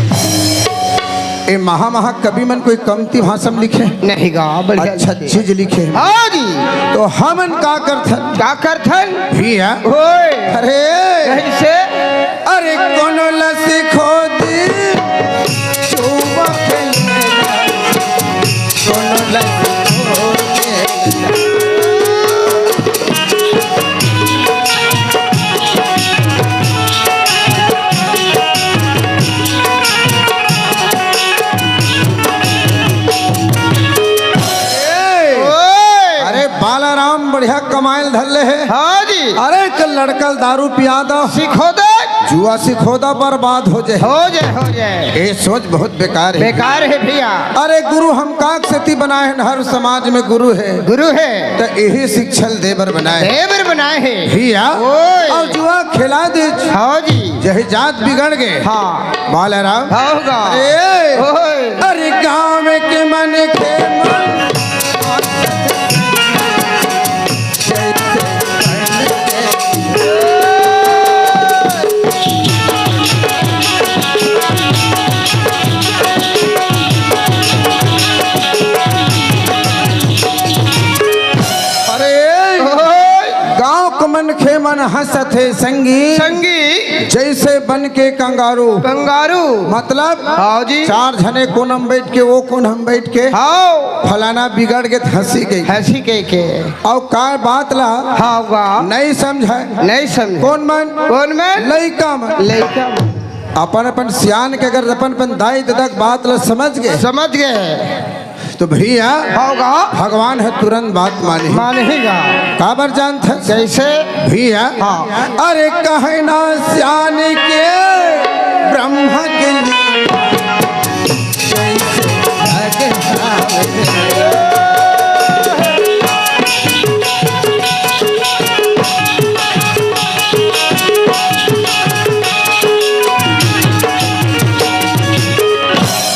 ए महा महा कवि मन कोई कमती भाषा में लिखे? नहीं गा, बढ़िया अच्छा लिखे। चीज लिखे। हाँ जी। तो हमन का करथन? का करथन? भैया। ओए। अरे। कैसे? अरे कोनो ल सिखो दी, चुम्बक लेना। कोनो ल सिखो दी। ए, ओए। अरे बालाराम बढ़िया कमाइल धर ले हे। हाँ जी। अरे कल लड़का ल दारू पिया दो। सिखो दे। जुआ सिखो दो, बर्बाद हो जाए। हो जाए, हो जाए। ये सोच बहुत बेकार है। बेकार है भैया। अरे गुरु हम काक सेती बनाए हैं, हर समाज में गुरु है। गुरु है। तो यही शिक्षा दे बर बनाए हैं। दे बर बनाए हैं। भैया। ओए। और जुआ खिला दे। हाँ जी। यही जात बिगड़ गए। हाँ। बालाराम। होगा। अरे, ओए। अरे गाँव के मन के मन। अरे, ओए। गाँव के मनखे मन हंसत हे संगी। संगी। जैसे बन के कंगारू। कंगारू। मतलब? हाँ जी। चार झने कोना में बैठ के, वो कोना में बैठ के। हाँ। फलाना बिगड़ गे त हंसी कहिके। हंसी कहिके। अउ का बात ला हाँ गा। नहीं समझे। नहीं समझे। कोन मन? कोन मन? लइका मन। लइका मन। अपन अपन सियान के अगर अपन अपन दाई ददा के बात ला समझ गे। समझ गे। तो भैया, होगा। भगवान ह तुरंत बात मानही। मानही गा। काबर जानथस? कैसे? भैया, हाँ। अरे कहना सियान के ब्रह्मा के लिए। कैसे भगवान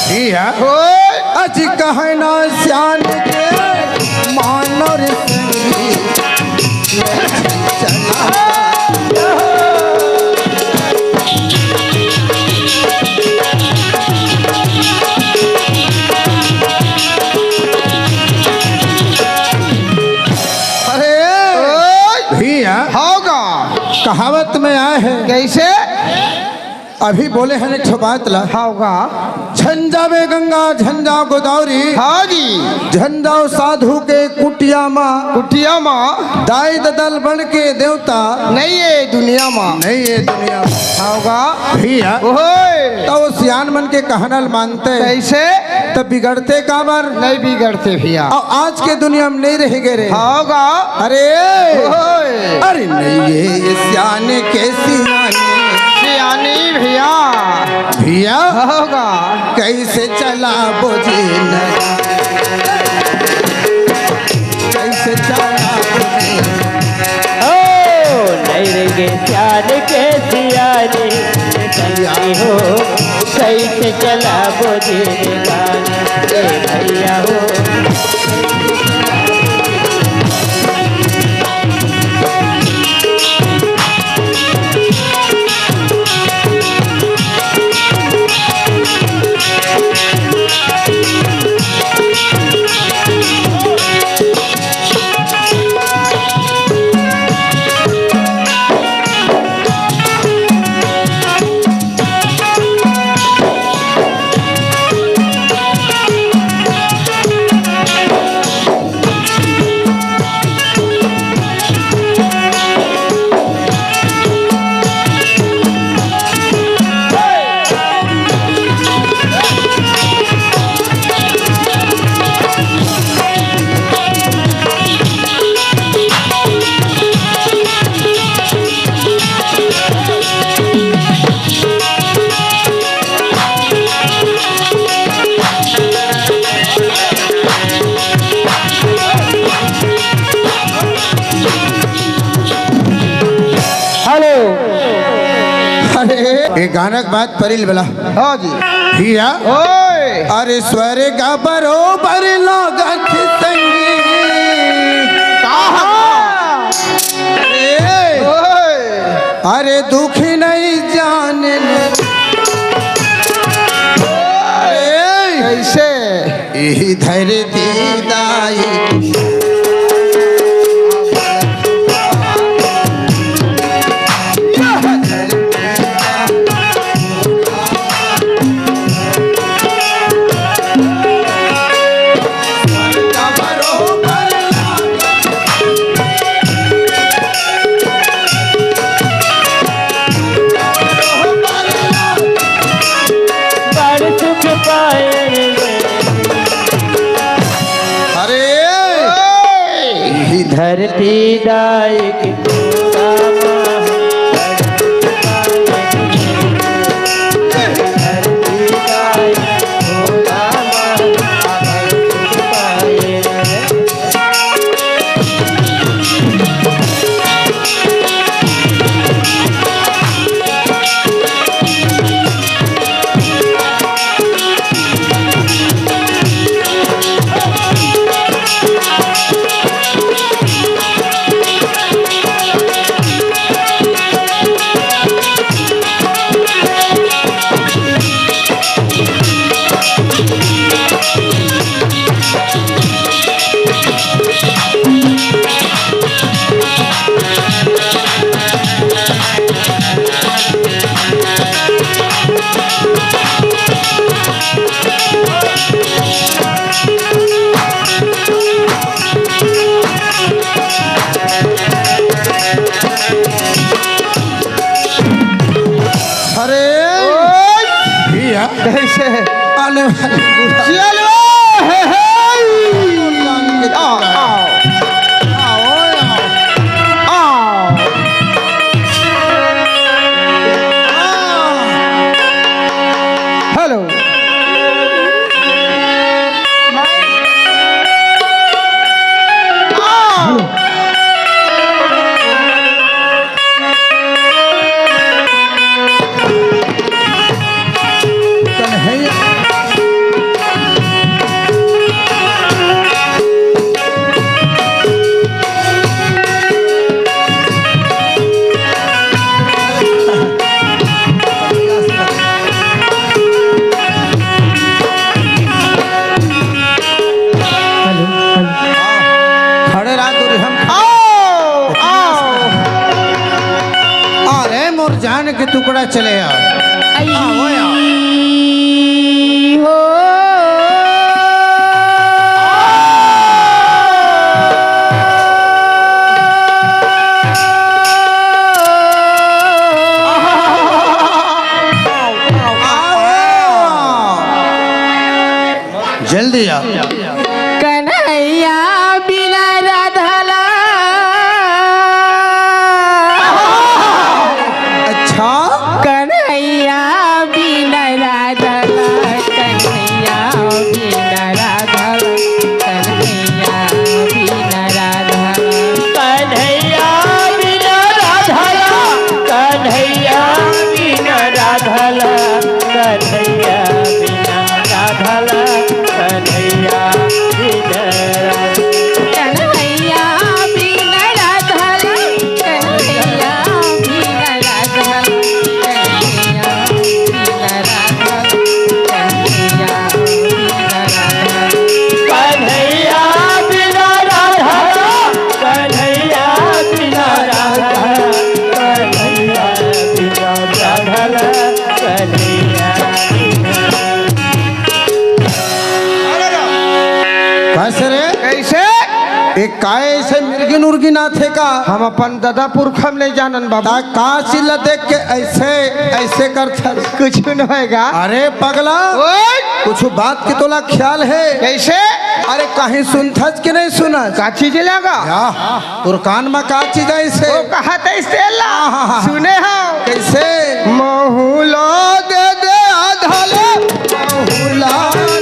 भैया, ओए। अजी कहना सियान के अरे भैया, होगा। कहावत में आए हैं, कैसे? अभी बोले हन एक ठो बात ला। हाँ गा। झन जावे गंगा, झन जाव गोदावरी। हाँ जी। झन जाव साधु के कुटिया मा। कुटिया मा। दाई ददा ल बन के देवता। नहीं ये दुनिया मा। नहीं ये दुनिया मा। हाँ गा। भैया। ओए। त ओ सियान मन के कहना ल मानते। कैसे? त बिगड़ते काबर? नहीं बिगड़ते भैया। अउ आज के दुनिया में नहीं रह गए रे। हाँ गा। अरे। ओए। अरे नहीं ये सियान के सियान। सियानी भैया। भैया। होगा। कैसे चलाबो जिंदगानी? कैसे चलाबो जिंदगानी? ओ, नहीं रे गे सियान के सियानी, कैसे हो, कैसे चलाबो जिंदगानी, ए भैया हो। हेलो। अरे, ये गाना के बाद परिल बला। हाँ जी। भैया। ओए। अरे, स्वर्ग बरोबर लागत संगी। कहा? अरे। ओए। अरे, दुख नहीं जाने। अरे। कैसे? इही धरती दाई। बड़ सुख पाए। अरे। इही धरती दाई के पूरा मा। धरती दाई के पूरा मा। अरे ओए! भैया। कैसे? आने वाली बुरा चलो, हे, हे! आओ, आओ। आओ, आओ। आओ। हेलो। आओ। कन्हैया। जान के टुकड़ा चले आ। आई हो। जल्दी आ। कन्हैया बिना राधा ला। अच्छा। कन्हैया बिना राधा ला, कन्हैया बिना राधा ला, कन्हैया बिना राधा ला। कन्हैया बिना राधा ला, कन्हैया बिना राधा ला, कन्हैया बिना राधा ला, कन्हैया बिना राधा। कन्हैया बिना राधा ला, कन्हैया बिना राधा ला, कन्हैया बिना राधा ला, कन्हैया बिना राधा ला। कन्हैया बिना राधा ला, कन्हैया बिना राधा ला, कन्हैया बिना राधा ला, कन्हैया बिना। कैसे रे? कैसे? एक काय ऐसे मिर्गिन उर्गिन आथे का? हम अपन ददा पुरखा म नहीं जानन बाबू। ता का चीज ला देख के ऐसे, ऐसे करथस? कुछ न होएगा। अरे पगला, ओए! कुछ बात के तोला ख्याल है? कैसे? अरे कहीं सुनथस कि नहीं सुनस? का चीज लगा? या, तोर कान में का चीज है इसे? वो कहा था इसे ला। हाँ, हाँ, हाँ। सुने हो? कैसे? महूला दे दे आधा ला, महूला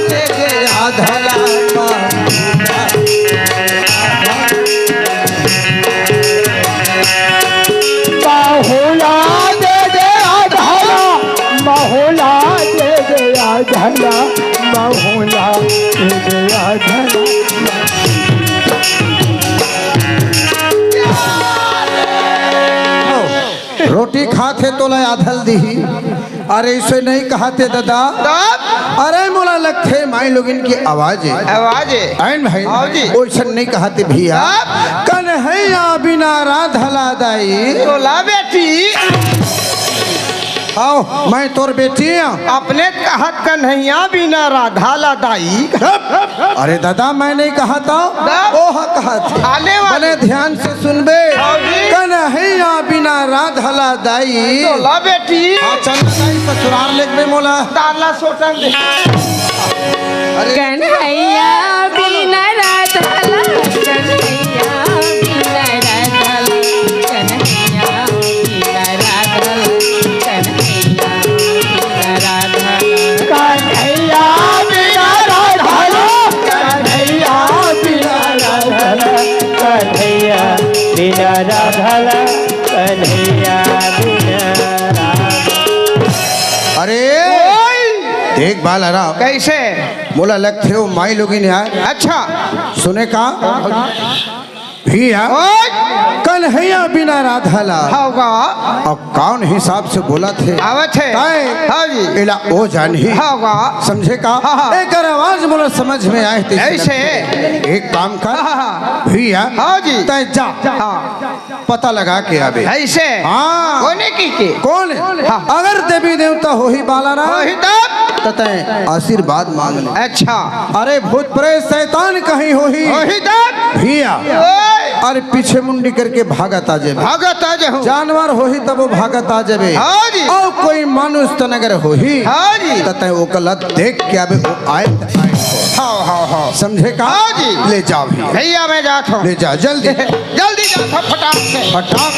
दे दे आधा ला, महूला। महुला दे दे आधा ला, महुला दे दे आधा ला, महुला दे दे आधा ला। रोटी खात हे तोला आधा ल दिही। अरे, इसे नहीं कहते दादा। तब? अरे, मोला लगथे माई लोगिन की आवाज है। आवाज है। आइन भाई, हाँ जी। ओइसन नहीं कहते भैया। तब? कन्हैया बिना राधा ला दाई। तो ला बेटी। आओ, मैं तोर बेटी हूँ। अपने कहत कन्हैया बिना राधा ला दाई। चुप। अरे दादा, मैं नहीं कहत हूँ। तब? ओह कहत। आने वाले। बने ध्यान से सुनबे। हाँ जी। कन्हैया बिना राधा ला दाई। तो ला बेटी। हाँ, चल दाई, ससुराल लेके मोला। ताला सोटन दे। अरे। कन्हैया बिना राधा ला, कन्हैया बिना राधा ला, कन्हैया बिना राधा ला, कन्हैया बिना राधा ला। कन्हैया बिना राधा ला, कन्हैया बिना राधा ला, कन्हैया बिना राधा ला, कन्हैया बिना राधा। अरे, ओए! देख बाल हरा। कैसे? मोला लगथे वो माई लोगिन यार। अच्छा। सुने का? भैया, ओए! कन्हैया बिना राधा ला। होगा। अब कौन हिसाब से बोलत हे? आवत हे। ताय हाँ जी। एला ओ जानही। होगा। समझे का? हाँ, हाँ। एकर आवाज मोला समझ में आए थे। ऐसे? एक काम कर। हाँ, हाँ, हाँ। भैया, हाँ जी। ताय जा। हाँ। पता लगा के आबे। ऐसे? हाँ। कोने की के? कौन? हाँ। अगर देवी देवता होही बाला ना, होही तब? त तैं आशीर्वाद मांग ले। अच्छा। अरे भूत प्रेत शैतान कहीं होही। होही तब? भैया। ओए। अरे पीछे मुंडी करके भागत आ जाबे। भागत आ जाहूं। जानवर होही तब वो भागत आ जाबे। हाँ जी। और कोई मानुष तन अगर होही, हाँ जी। त तैं ओकर ला देख के आबे, वो आए त आए। हाँ, हाँ, हाँ। समझे का? हाँ जी। ले जाओ भैया। भैया मैं जात हूँ। ले जा जल्दी। जल्दी जात हूँ फटाक से। फटाक।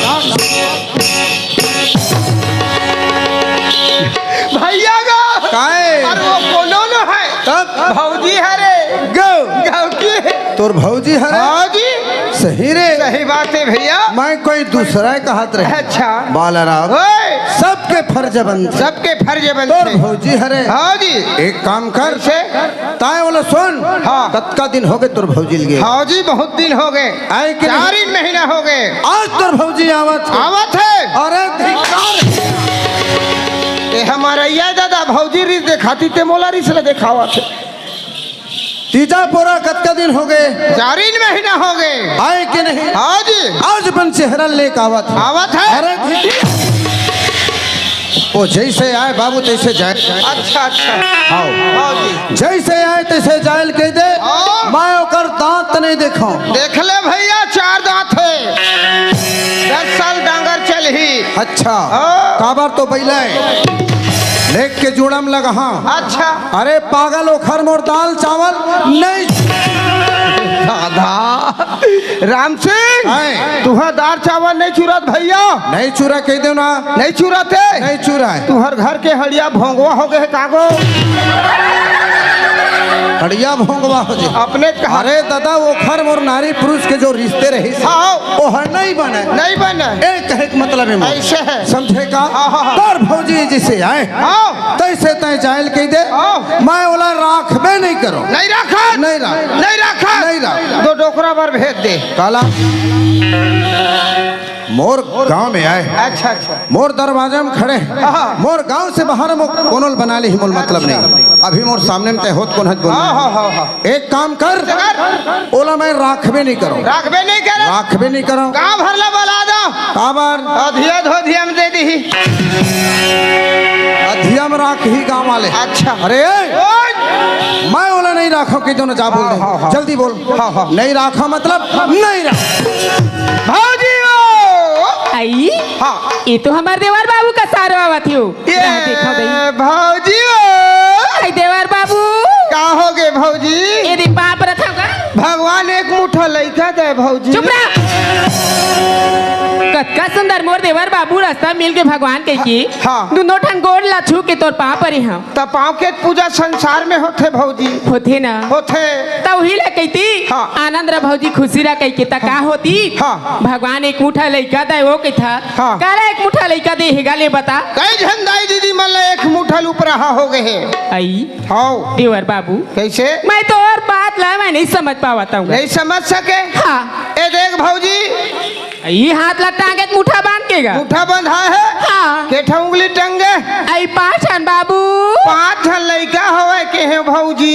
भैया गा। काहे? अरे वो कोनो न है। तब? भौजी हरे। गौ। गौ की। तोर भौजी हरे? हाँ जी। सही रे। सही बात है भैया। मैं कोई दूसरा कहत रहे। अच्छा। बालाराम। ओए। सबके फर्ज बनथे। सबके फर्ज बनथे। तोर भौजी हरे। हाँ जी। एक काम कर। कैसे? ताय ओला सुन। हाँ। कतका दिन हो गए तोर भौजी ल गे? हाँ जी, बहुत दिन हो गए। आए के नहीं? चार ही महीना हो गए। आज तोर भौजी आवत हे। आवत हे। अरे धिक्कार। ए हमारा या दादा भौजी रिस देखाती ते मोला रिस ल देखावत हे। तीजा पोरा कतका दिन हो गए? चार ही महीना हो गए। आए के नहीं? हाँ जी। आज अपन चेहरा लेके आवत हे। आवत हे। अरे धिक्कार। ओ जइसे आय बाबू तइसे जाय। अच्छा, अच्छा। हाव। हाव जी। जइसे आय तइसे जाय ल कहि दे। हाव। मैं ओकर दांत नइ देखंव। देख ले भइया, चार दांत हे। दस साल डांगर चलही। अच्छा। हाव। काबर तो बइला ए। लेग के जूड़ा म लगाहंव। अच्छा। अरे पागल, ओखर मोर दाल चावल नइ। दादा। राम सिंह, आय। तुंहर दार चावल नइ चुरत भइया? नइ चुरय कहि देंव ना। नइ चुरत हे? नइ चुरय। तुंहर घर के हड़िया भोंगवा हो गे हे का गो? हड़िया भोंगवा हो गे। अपने कहा। अरे दादा, ओखर मोर नारी पुरुष के जो रिश्ते रहिस हे, हाव। ओहर नइ बनय। नइ बनय। ए कहे के मतलब हे मोर। अइसे हे। समझे का? हाव, हाव, हाव। तोर भौजी जइसे आय। हाव। तइसे तंय जाय ल कहि दे, हाव। मैं ओला राखबे नइ करंव। नइ राखत? नइ राख। नइ राखत? नइ राख। दो डोकरा बर भेज दे। काला? मोर गांव में आय। अच्छा, अच्छा। मोर दरवाजा में खड़े हे। हाव। मोर गांव से बाहर मोर कोनो ल बना लेही, मोर मतलब नइ। अभी मोर सामने में तंय होत कोन हस बोल। हाव, हाव, हाव, हाव। एक काम कर, कर। ओला मैं राखबे नइ करंव। राखबे नइ करंव? राखबे नइ करंव। गांव भर ला बला दंव। काबर? अधिया धोधिया में दे दिही। अधिया में राखही गांव वाले। अच्छा। अरे, ओए! मैं ओला नइ राखंव कहि देंव ना, जा बोल हाव, दे। हाव, हाव। जल्दी बोल। हाव, हाव। नइ राखंव मतलब नइ राखंव। भौजी हो! अई? हाव। ए तो हमर देवर बाबू कस आवत हे। ए, रह देखा दई। भौजी हो। अई देवर बाबू। का हो गे भौजी? ए दे पाँव परत हंव गा। भगवान एक मुठा लइका दे भौजी। चुप रह। कतका सुंदर मोर देवर बाबू रस्ता मिल गे भगवान कहिके। हाव। दूनों ठन गोड़ ला छू के तोर पाँव परे हंव। त पाँव के पूजा संसार में होथे भौजी। होथे ना। होथे। त उही ला कहिती, हाव। आनंद रह भौजी, खुशी रह कहिके त का होतिस? हाव। भगवान एक मुठा लइका दे ओ कहिथस। हाव। काला एक मुठा लइका दे हे गा ले बता। कई झन दाई दीदी मन ला एक मुठा ल उपराहा हो गे हे। अई। हाव। देवर बाबू। कइसे? मैं तोर बात ला मैं नइ समझ पावत हंव। नइ समझ सके? हाव। ए देख भौजी, ए हाथ ला टांगे त मुठा बांध के गा। मुठा बंधा हे? हाव। के ठा उंगली टंगे? अई पांच ठन बाबू। पांच झन लइका हवय के हे भौजी।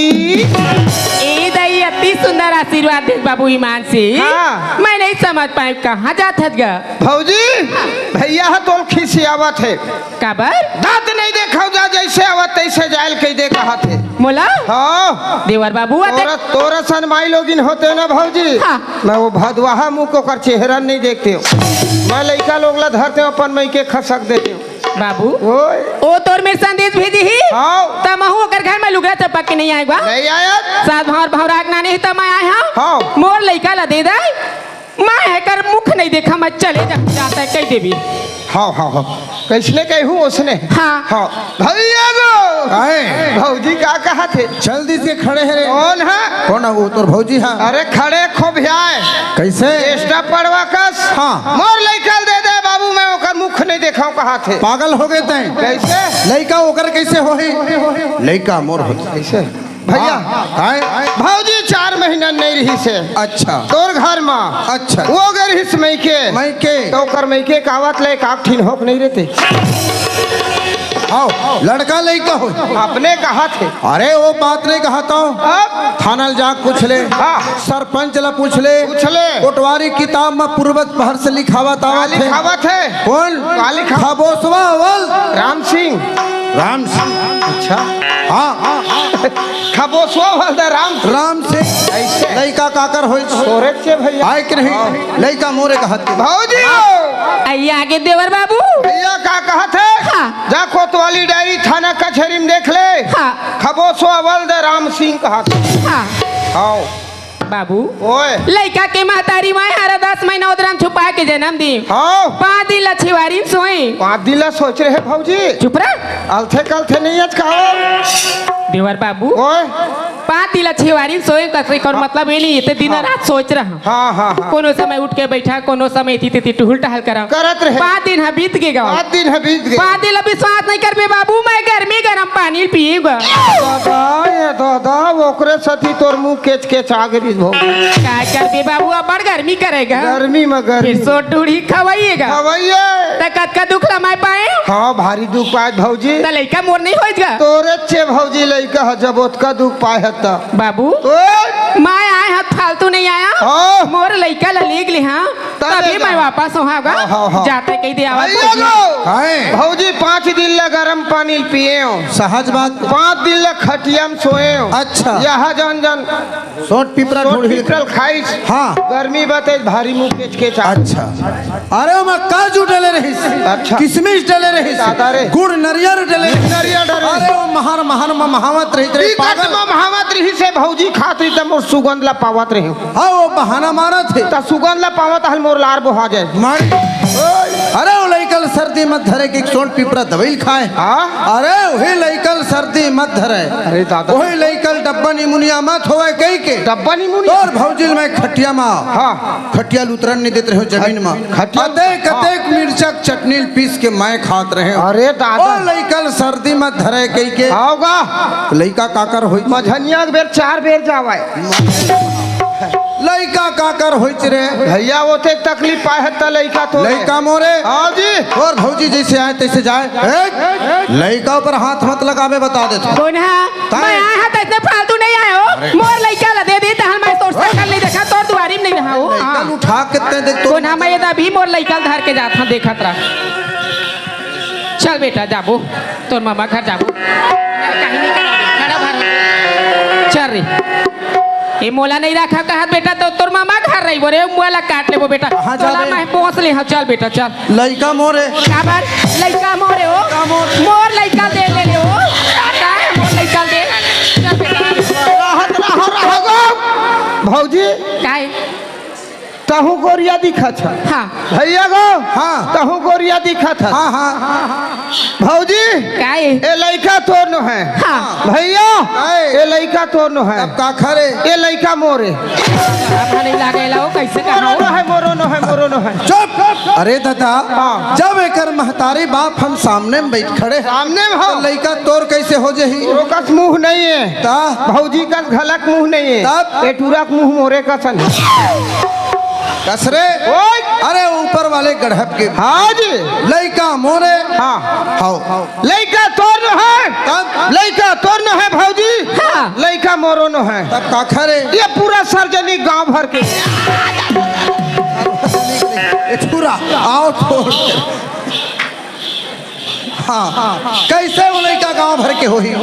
ए दई अति सुंदर आशीर्वाद दे बाबू ईमान से। हाव। मैं नइ समझ पाएंव कहां जात हस गा। भौजी, हाव। भइया ह तोला खिसियावत हे। काबर? दांत नइ देखंव जा, जइसे आवत तइसे जाय ल कहि दे कहत हे। मोला? हाव। देवर बाबू, अते तोर, तोर असन माईलोगिन होते ना भौजी। हाव। मैं ओ भदवाहा मुंह के ओकर चेहरा नइ देखतेंव। मैं लइका लोग ला धरतेंव, अपन मइके खसक देतेंव। बाबू, ओए। ओ तोर मेर संदेश भेजे हे? हाव। त महूं ओकर घर म लुगरा चपक के नइ आएंव गा। नइ आयस? सास भंवर भंवरा के नाने हे त मैं आए हंव। हाव। मोर लइका ला दे दे। मैं एकर मुख नइ देखंव, मैं चले जा, जात हंव कहि देबे। हाव, हाव, हाव। कइसने कहिहूं ओसने। हाव। हाव। भइया गो। काहे? भौजी का कहत हे? जल्दी से खड़े हे रे। कोन ह? कोन ह वो? तोर भौजी ह। अरे खड़े खोभियाय। कइसे? चेष्टा पड़वा कस। हाव। मोर लइका ल दे दे बाबू, मैं ओकर मुख नइ देखंव कहत हे। पागल हो गे तंय। कइसे? लइका ओकर कइसे होही? लइका मोर होही। कइसे? भइया, हाव, काहे? भौजी चार महीना नइ रिहिस हे। अच्छा। तोर घर म। अच्छा। ओ गे रिहिस मइके। मइके। त ओकर मइके के आवत ले एक आध ठिन होक नइ रहिते। हाव, लड़का लइका हो। अपने कहत हे। अरे, ओ बात नइ कहत हंव। अब? थाना ल जाके पूछ ले। हाव। सरपंच ला पूछ ले। पूछ ले। कोटवारी किताब म पूर्वज भर से लिखावत आवत हे। लिखावत हे। कोन? का लिखा? खबोसवा अवल। राम सिंह। राम सिंह। अच्छा। हाव। खबोसवा वाला राम। राम से अइसे। लइका काकर होइस? तोरेच हे भइया। आय के नहीं? हाव। लइका मोरे कहत हे। भौजी हो। अई आगे देवर बाबू। भइया का कहत हे? हाव। जा कोतवाली डायरी थाना कचहरी म देख ले। हाव। खबोसवा अवल राम सिंह कहत हे। हाव। हाव। बाबू, ओए। लइका के महतारी माय हर दस महीना ओदरा म छुपा के जनम दीस। हाव। पांच दिन ला छेवारी म सोए। पांच दिन ला सोच रहे भौजी। चुप रह। अलथे कलथे नइ हस का हो? देवर बाबू। ओए। पांच दिन ला छेवारी म सोए कस के हाव। मतलब ए नइ हे, दिन हाव। रात सोच रहा। हाव, हाव, हाव। कोनो समय उठ के बइठा, कोनो समय एती तेती टुहुल टहल करा। करत रहे। पांच दिन ह बीत गे गा। पांच दिन ह बीत गे। पांच दिन ला विश्वास नइ करबे बाबू, मैं गरमी गरम पानी पीएंव गा। दादा, ए दादा, ओकरे सेती तोर मुंह केच केच आ गे रिहिस भौजी। का करबे बाबू, अब्बड़ गरमी करे गा। गरमी म गरमी। फेर सोट ढूंढ़ी खवइया गा। खवइया। त कतका दुख ला मैं पाएंव? हाव, भारी दुख पाएस भौजी। त लइका मोर नइ होइस गा। तोरेच हे भौजी लइका ह, जब ओतका दुख पाए हस त। बाबू, ओए। मैं आए हंव फालतू नहीं आया। हाँ। मोर लइका ला लेग ले, हाँ। तब तभी ले मैं जा। वापस होहा गा। हाँ, हाँ, हाँ। जाते कही दे आवा भैया भौजी। गो। काहे? भौजी पाँच दिन ला गरम पानी पिए हो। सहज बात। पाँच दिन ला खटिया में सोए हो। अच्छा। यहाँ जन जन सोट पिपरा सोट ढूंढ ही पिपरल खाइस। हाँ। गर्मी बते भारी मुँह केच केच आ। अच्छा। अरे ओमा काजू डले रहिस, अच्छा। किशमिश डले रहिस, दादा रे। गुड़ नरियर डले रहिस। नरियर डले। अरे ओ महार महार म महावत रहित रे टिकट पागल। म महावत रहिस हे भौजी खात रही त मोर सुगंध ला पावत रहे। हाँ, वो बहाना मारत हे। त सुगंध ला पावत हल मोर लार बोहा जाए। मार। अरे ओ लइकल सर्दी मत धरे कि सोन पिपरा दवाई खाए। हाँ? अरे वही लइकल सर्दी मत धरे। अरे दादा। वही लइकल डब्बा निमुनिया मत होवे कही के। डब्बा निमुनिया? तोर भौजिल मैं खटिया मा। हाँ। खटिया ल उतरन नहीं देत रहे जमीन मा। खटिया कते, कते हाँ। मिर्चा के चटनी ल पीस के मैं खात रहे। अरे दादा। ओ लइका ल सर्दी मत धरे कही के। आओगा। लइका काकर होई? मझनिया के बेर चार बेर जावे। लइका काकर होई रे? भैया, ओते तकलीफ पाए है त लइका तो लइका मोरे। हाँ जी। और भौजी जैसे आए तैसे जाए। ए, लइका ऊपर हाथ मत लगावे, बता देत। कोन हा? ताए। मैं आए हा त इतने फालतू नहीं आए हो। अरे। मोर लइका ला दे दे, तहन मैं तोर सकल नहीं देखा, तोर दुआरी में नहीं रहा हो। लइका हाँ। उठा कितने देख तो। कोन हा, मैं ये अभी मोर लइका ला धर के जात हूँ, देखत रहा। चल बेटा, जाबो, तोर मामा घर जाबो। कहीं नहीं करा, खड़ा भर। चल रे। ए मोला नहीं रखा कहत बेटा, तो तोर मामा घर रही बोरे, मोला काट लेबो बेटा। कहाँ तोला जाबे? मैं पोंस ले, हाँ, चल बेटा, चल। लइका मोरे। काबर? लइका मोरे हो? लइका मोर। मोर लइका दे ले ले हो। का है मोर लइका दे? चल बेटा। रहत रहो, रहो गो। भौजी। काहे? तहू गोरिया दिखत ह। हाँ। भैया गो। हाँ। तहू गोरिया दिखत ह। हाँ, हाँ। भौजी। काहे? ए लइका तोर नो है। हाँ। भैया। काहे? ए लइका तोर नो है। अब का खरे? ए लइका मोरे। अब नहीं लागे ला, वो कैसे कहा मोरो हो? नो है, मोरो नो है, मोरो नो है। चुप! अरे दादा, हाँ। जब एकर महतारी बाप हम सामने में बैठ खड़े हैं, सामने में हो। तो लइका तोर कैसे हो जही? ओकस मुंह नहीं है। ता? भौजी कस घलक मुंह नहीं है। तब? ए टूरा के मुंह मोरे कसन है। कस रे? ओए! अरे ऊपर वाले गढ़प के। हाँ जी। लइका मोरे। हाँ। हाओ। लइका तोर न है। तब? लइका तोर न है भौजी। हाँ। लइका मोरो न है। तब काखर है? ये पूरा सार्वजनिक गांव भर के। ये पूरा आओ तो। हाँ, कैसे वो लइका गांव भर के होही?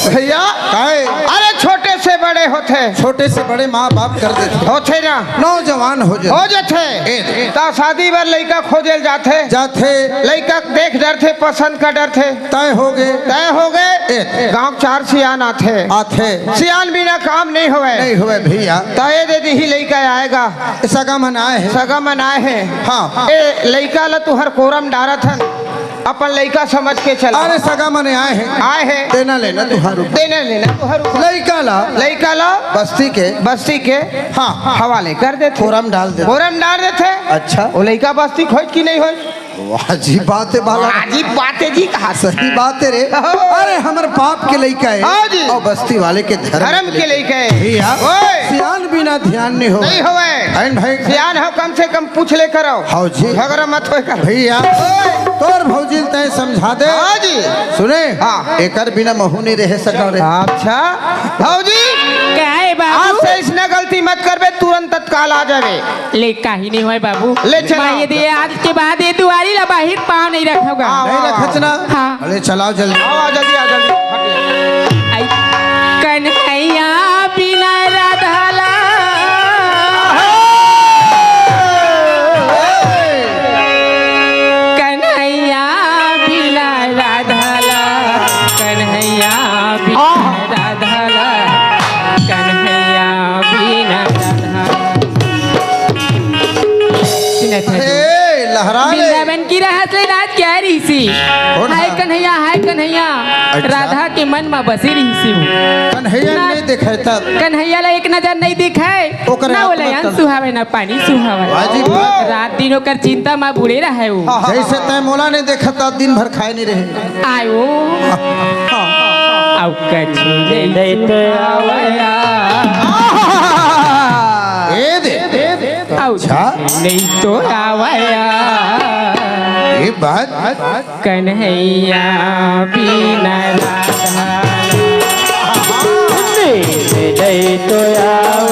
भैया, काहे? अरे छोटे से बड़े होथे। छोटे से बड़े माँ बाप कर देथे। होथे ना। नौजवान हो जाथे। हो जाथे। ए, ए। ता शादी बर लइका खोजे ल जाथे। जाथे। लइका देख डरथे, पसंद कर डरथे। तय हो गे। तय हो गे। ए, ए। गांव चार सियान आथे। आथे। सियान बिना काम नहीं होवे। नहीं होवे भैया। तय दे दिही लइका आएगा। सगा मन आए हैं। सगा मन आए हैं। हाँ। ए, लइका ला तुहर कोरम डारत हन, अपन लइका समझ के चला। अरे सगा मन आए हैं। आए हैं। देना लेना तुहार ऊपर। देना लेना तुहार ऊपर। लइका ला लइका ला बस्ती के बस्ती के हाँ। हवाले कर देथे। कोरम डाल देथे। कोरम डाल देथे। अच्छा। वो लइका बस्ती के होय कि नहीं होय? वाजिब बात है बाला। वाजिब बात है जी, कहा सही बात है रे। हाँ। अरे हमर बाप के लइका है। हाँ जी। और बस्ती वाले के धर्म धर्म के लइका है। भैया, ओए। सियान बिना ध्यान नहीं होवे। नहीं होवे। आइन भाई। सियान हो, कम से कम पूछ ले करो। हाँ जी। झगड़ा मत होए कर। भैया, ओए। तोर भौजी ल तय समझा दे। हाँ जी। सुने? हाँ। एकर बिना महू नहीं रह सका रे। अच्छा। भौजी। का है बाबू? आज से इसने गलती मत करबे, तुरंत तत्काल आ जावे। ले, काही नहीं होय बाबू। ले चला। मैं ये दे आज के बाद ये दुआरी ला बाहिर पाँव नहीं रखूंगा। हाँ, नहीं वाह, रखत वाह। ना? हाँ। अरे चलाओ जल्दी। आओ, आ जल्दी, आ जल्दी। आई कन्हैया बिना राधा ला। कन्हैया बिना राधा ला। कन्हैया बिना आह। राधा ला। कन्हैया बिना राधा। सुनत है ए, लहरा ले। वृंदावन की रहत ले नाच क्या रहीसी? कौन हाय है? कन्हैया, हाय कन्हैया। अच्छा। राधा के मन मा बसे रहीसी वो। कन्हैया ना, नहीं देखे तब। कन्हैया ला एक नजर नहीं देखे। ओकर ना आत्मा ओला अन्न तन सुहावे, ना पानी सुहावे। वाजिब बात। रात दिन ओकर चिंता मा बुड़े रहे वो। हाँ, हाँ, जैसे हाँ। तय मोला नहीं देखत, दिन भर खाए नहीं रहे। आयो। हाँ। आउ कछु नहीं तो आवया। ए दे। आउ अच्छा। नहीं तो आवया। ये बात। कन्हैया बिना राधा। नहीं तो आवया।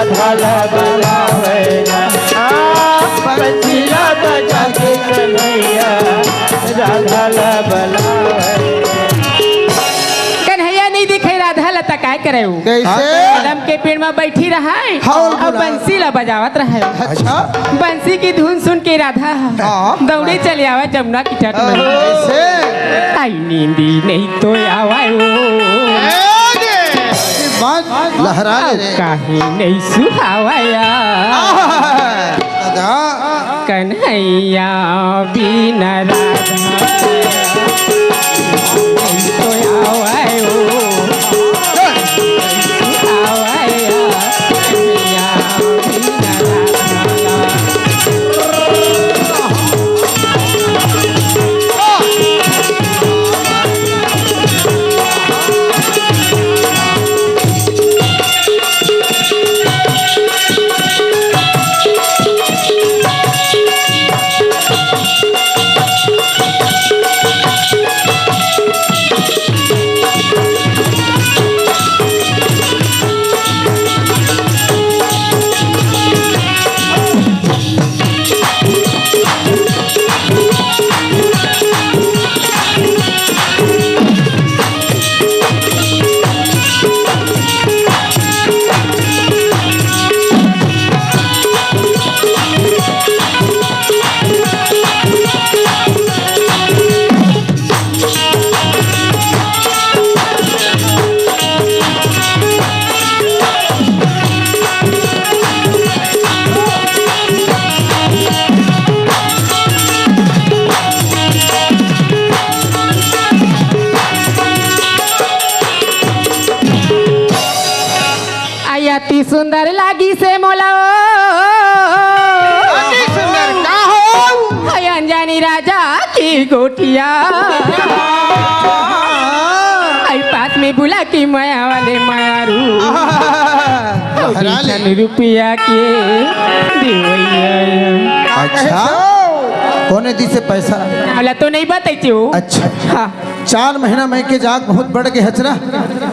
राधा ला बलावे ना, आ, बंसी ला बजा के कन्हैया, राधा ला बलावे। कन्हैया नहीं दिखे राधा ला, त काय करे उ? कैसे? आदम के पेड़ में बैठी रहे हाँ, और बोला। बंसी ला बजावत रहे। अच्छा। बंसी की धुन सुन के राधा हाँ। दौड़े चले आवे जमुना की तट में। कैसे? आई नींदी नहीं तो आवे ओ। ए रे। बात लहरा ले अब रे। काहे नहीं सुहावया? आहा, दादा। कन्हैया बिना राधा नहीं तो आवे ओ। सुहावया, कन्हैया बिना राधा। आई अति सुंदर लागिस मोला ओ। अति सुंदर का हो? हाय अंजनी राजा की गोटिया। आई पास में बुला के माया वाले मारू। हरा ले। बीसन रुपया के देवैया। अच्छा, कोने दिस पैसा? वाला तो नहीं बताई थी वो। अच्छा। हाँ। चार महीना में के जाग बहुत बढ़ के हचरा।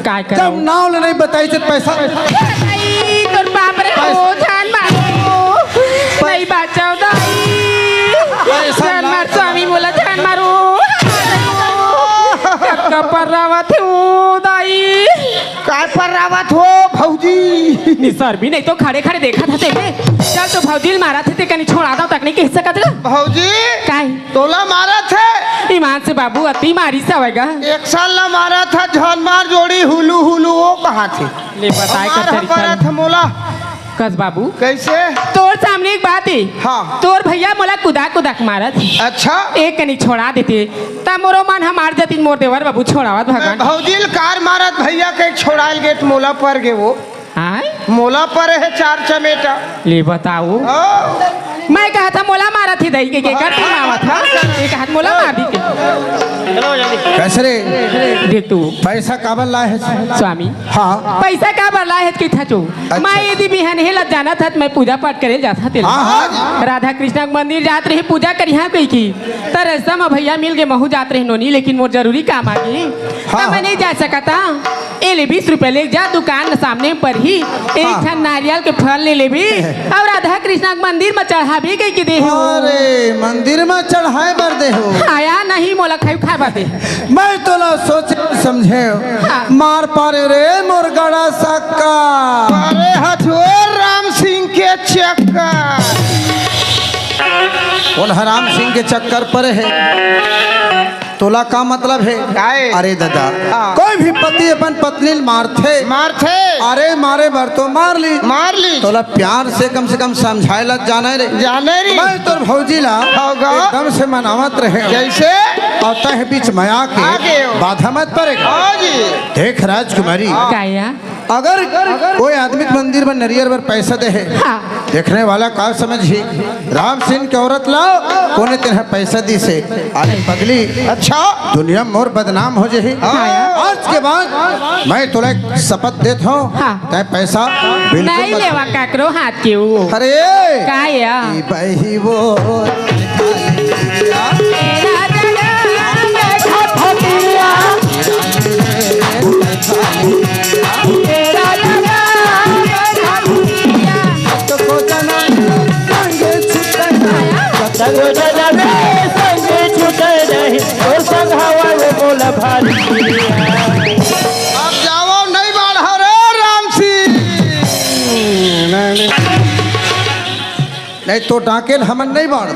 काय करव? जब नाव ले नहीं बताई तो पैसा। आई, तोर बाप रे, ओ, जान मारो। नहीं बचाओ दाई। पैसा जान ना मार स्वामी मोला, जान मारो। कब का पर्रावत हे ओ दाई? काय पर्रावत हो भौजी? निसर भी नहीं तो खड़े खड़े देखत हे तेमे। चल तो भौजी ल मारत हे ते कनी छोड़ा दव तक नहीं कह सकत गा। भौजी। काय? तोला मारत हे? ईमान से बाबू, अति मारिस हवय गा। एक साल ला मारत हे, झन मार जोड़ी हुलू हुलू, वो कहाँ थे? ले बताए का हमार तरीका। हमारा थे मोला। कस बाबू। कैसे? तोर सामने एक बात हे। हाँ। तोर भैया मोला कुदा कुदा के मारत हे। अच्छा। एक कनी छोड़ा देते, त मोरो मन हमार जतिन मोर देवर बाबू छोड़ावत मैं भगवान। भौजी ल कार मारत भैया के छोड़ायल गे त मोला पर गे वो। आय? मोला परे हे चार चमेटा। ले बताओ। हाँ। मैं कहत हँव मोला मारत हे दई के, के कर तुम आवत हा? ये कहत मोला मार दी के। कैसे रे? दे तू। पैसा काबर लाए हे? स्वामी। हाँ। पैसा काबर लाए हे कि था चो? अच्छा। मैं यदि बिहान हे लग जाना था, त मैं पूजा पाठ करे जात हा तेला। हाँ, हाँ। राधा कृष्णा के मंदिर जात रहे, पूजा करिहा कहि की। त रस्ता म भैया मिल गे, महू जात रहे नोनी, लेकिन मोर जरूरी काम आ गे। हाँ, त मैं नहीं जा सकत हा। ए ले बीस रुपया ले जा, दुकान सामने म परही, एक हाँ। ठन नारियल के फल ले लेबे अउ राधा कृष्णा के मंदिर म चढ़ाबे कहि के दे हे। अरे, मंदिर म चढ़ाए बर दे हो? आया नहीं, मोला खाई खाए बर दे। मैं तोला सोचे समझे हाँ। मार पारे रे मोर गड़ा सक्का। अरे हथुआ राम सिंह के चक्का। बोल हराम सिंह के चक्कर पर हे। तोला का मतलब हे? काय? अरे दादा, हाँ। कोई भी पति अपन पत्नी ल मारथे। मारथे। अरे मारे बर तो मार ली। मार ली। तोला प्यार से कम से कम समझाए ला जाना रे। जाने रे। मैं तोर भौजी ला होगा। एकदम से मनावत रहे। जैसे? अउ तह बीच में आके आगे हो। बाधा मत पड़ेगा। हाँ जी। देख राजकुमारी। हाँ। काया? अगर कोई आदमी के मंदिर में नरियर बर पैसा दे हे, हाँ। देखने वाला का समझही? राम सिंह के औरत ला कोने तेन ह पैसा दिस हे। अरे पगली, अच्छा। दुनिया में मोर बदनाम हो जही। हाँ। आज के बाद मैं तोला एक शपथ देत हँव, हाँ। तैं पैसा बिल्कुल नहीं मत लेवा काकरो हाथ के वो। अरे! का या? ई बही वो तेरा जगह मैं घोटिया। तेरा जगह मैं घोटिया। संग चलबे संग छूटे नहीं, तोर संग हवा में मोला भारी। अब जावव, नहीं बाढ़व रे राम सिंह। नहीं, तो डांकेल हमन नहीं बाढ़।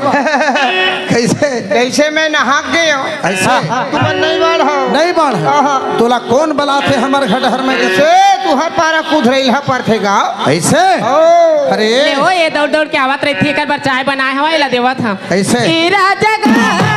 कैसे? जैसे मैं नहा के गयो। ऐसे? तुमन नहीं बाढ़व। नहीं बाढ़। आहा। तोला कौन बलाथे हमर घर डहर में? कैसे? तुहर पारा कुधरइलहा परथे गा। ऐसे? ओ। अरे। ले ओ, ये दौड़ दौड़ के आवत रहिथे, एकर बर चाय बनाए हवं, एला देवत हंव। ऐसे? ए राजा गा,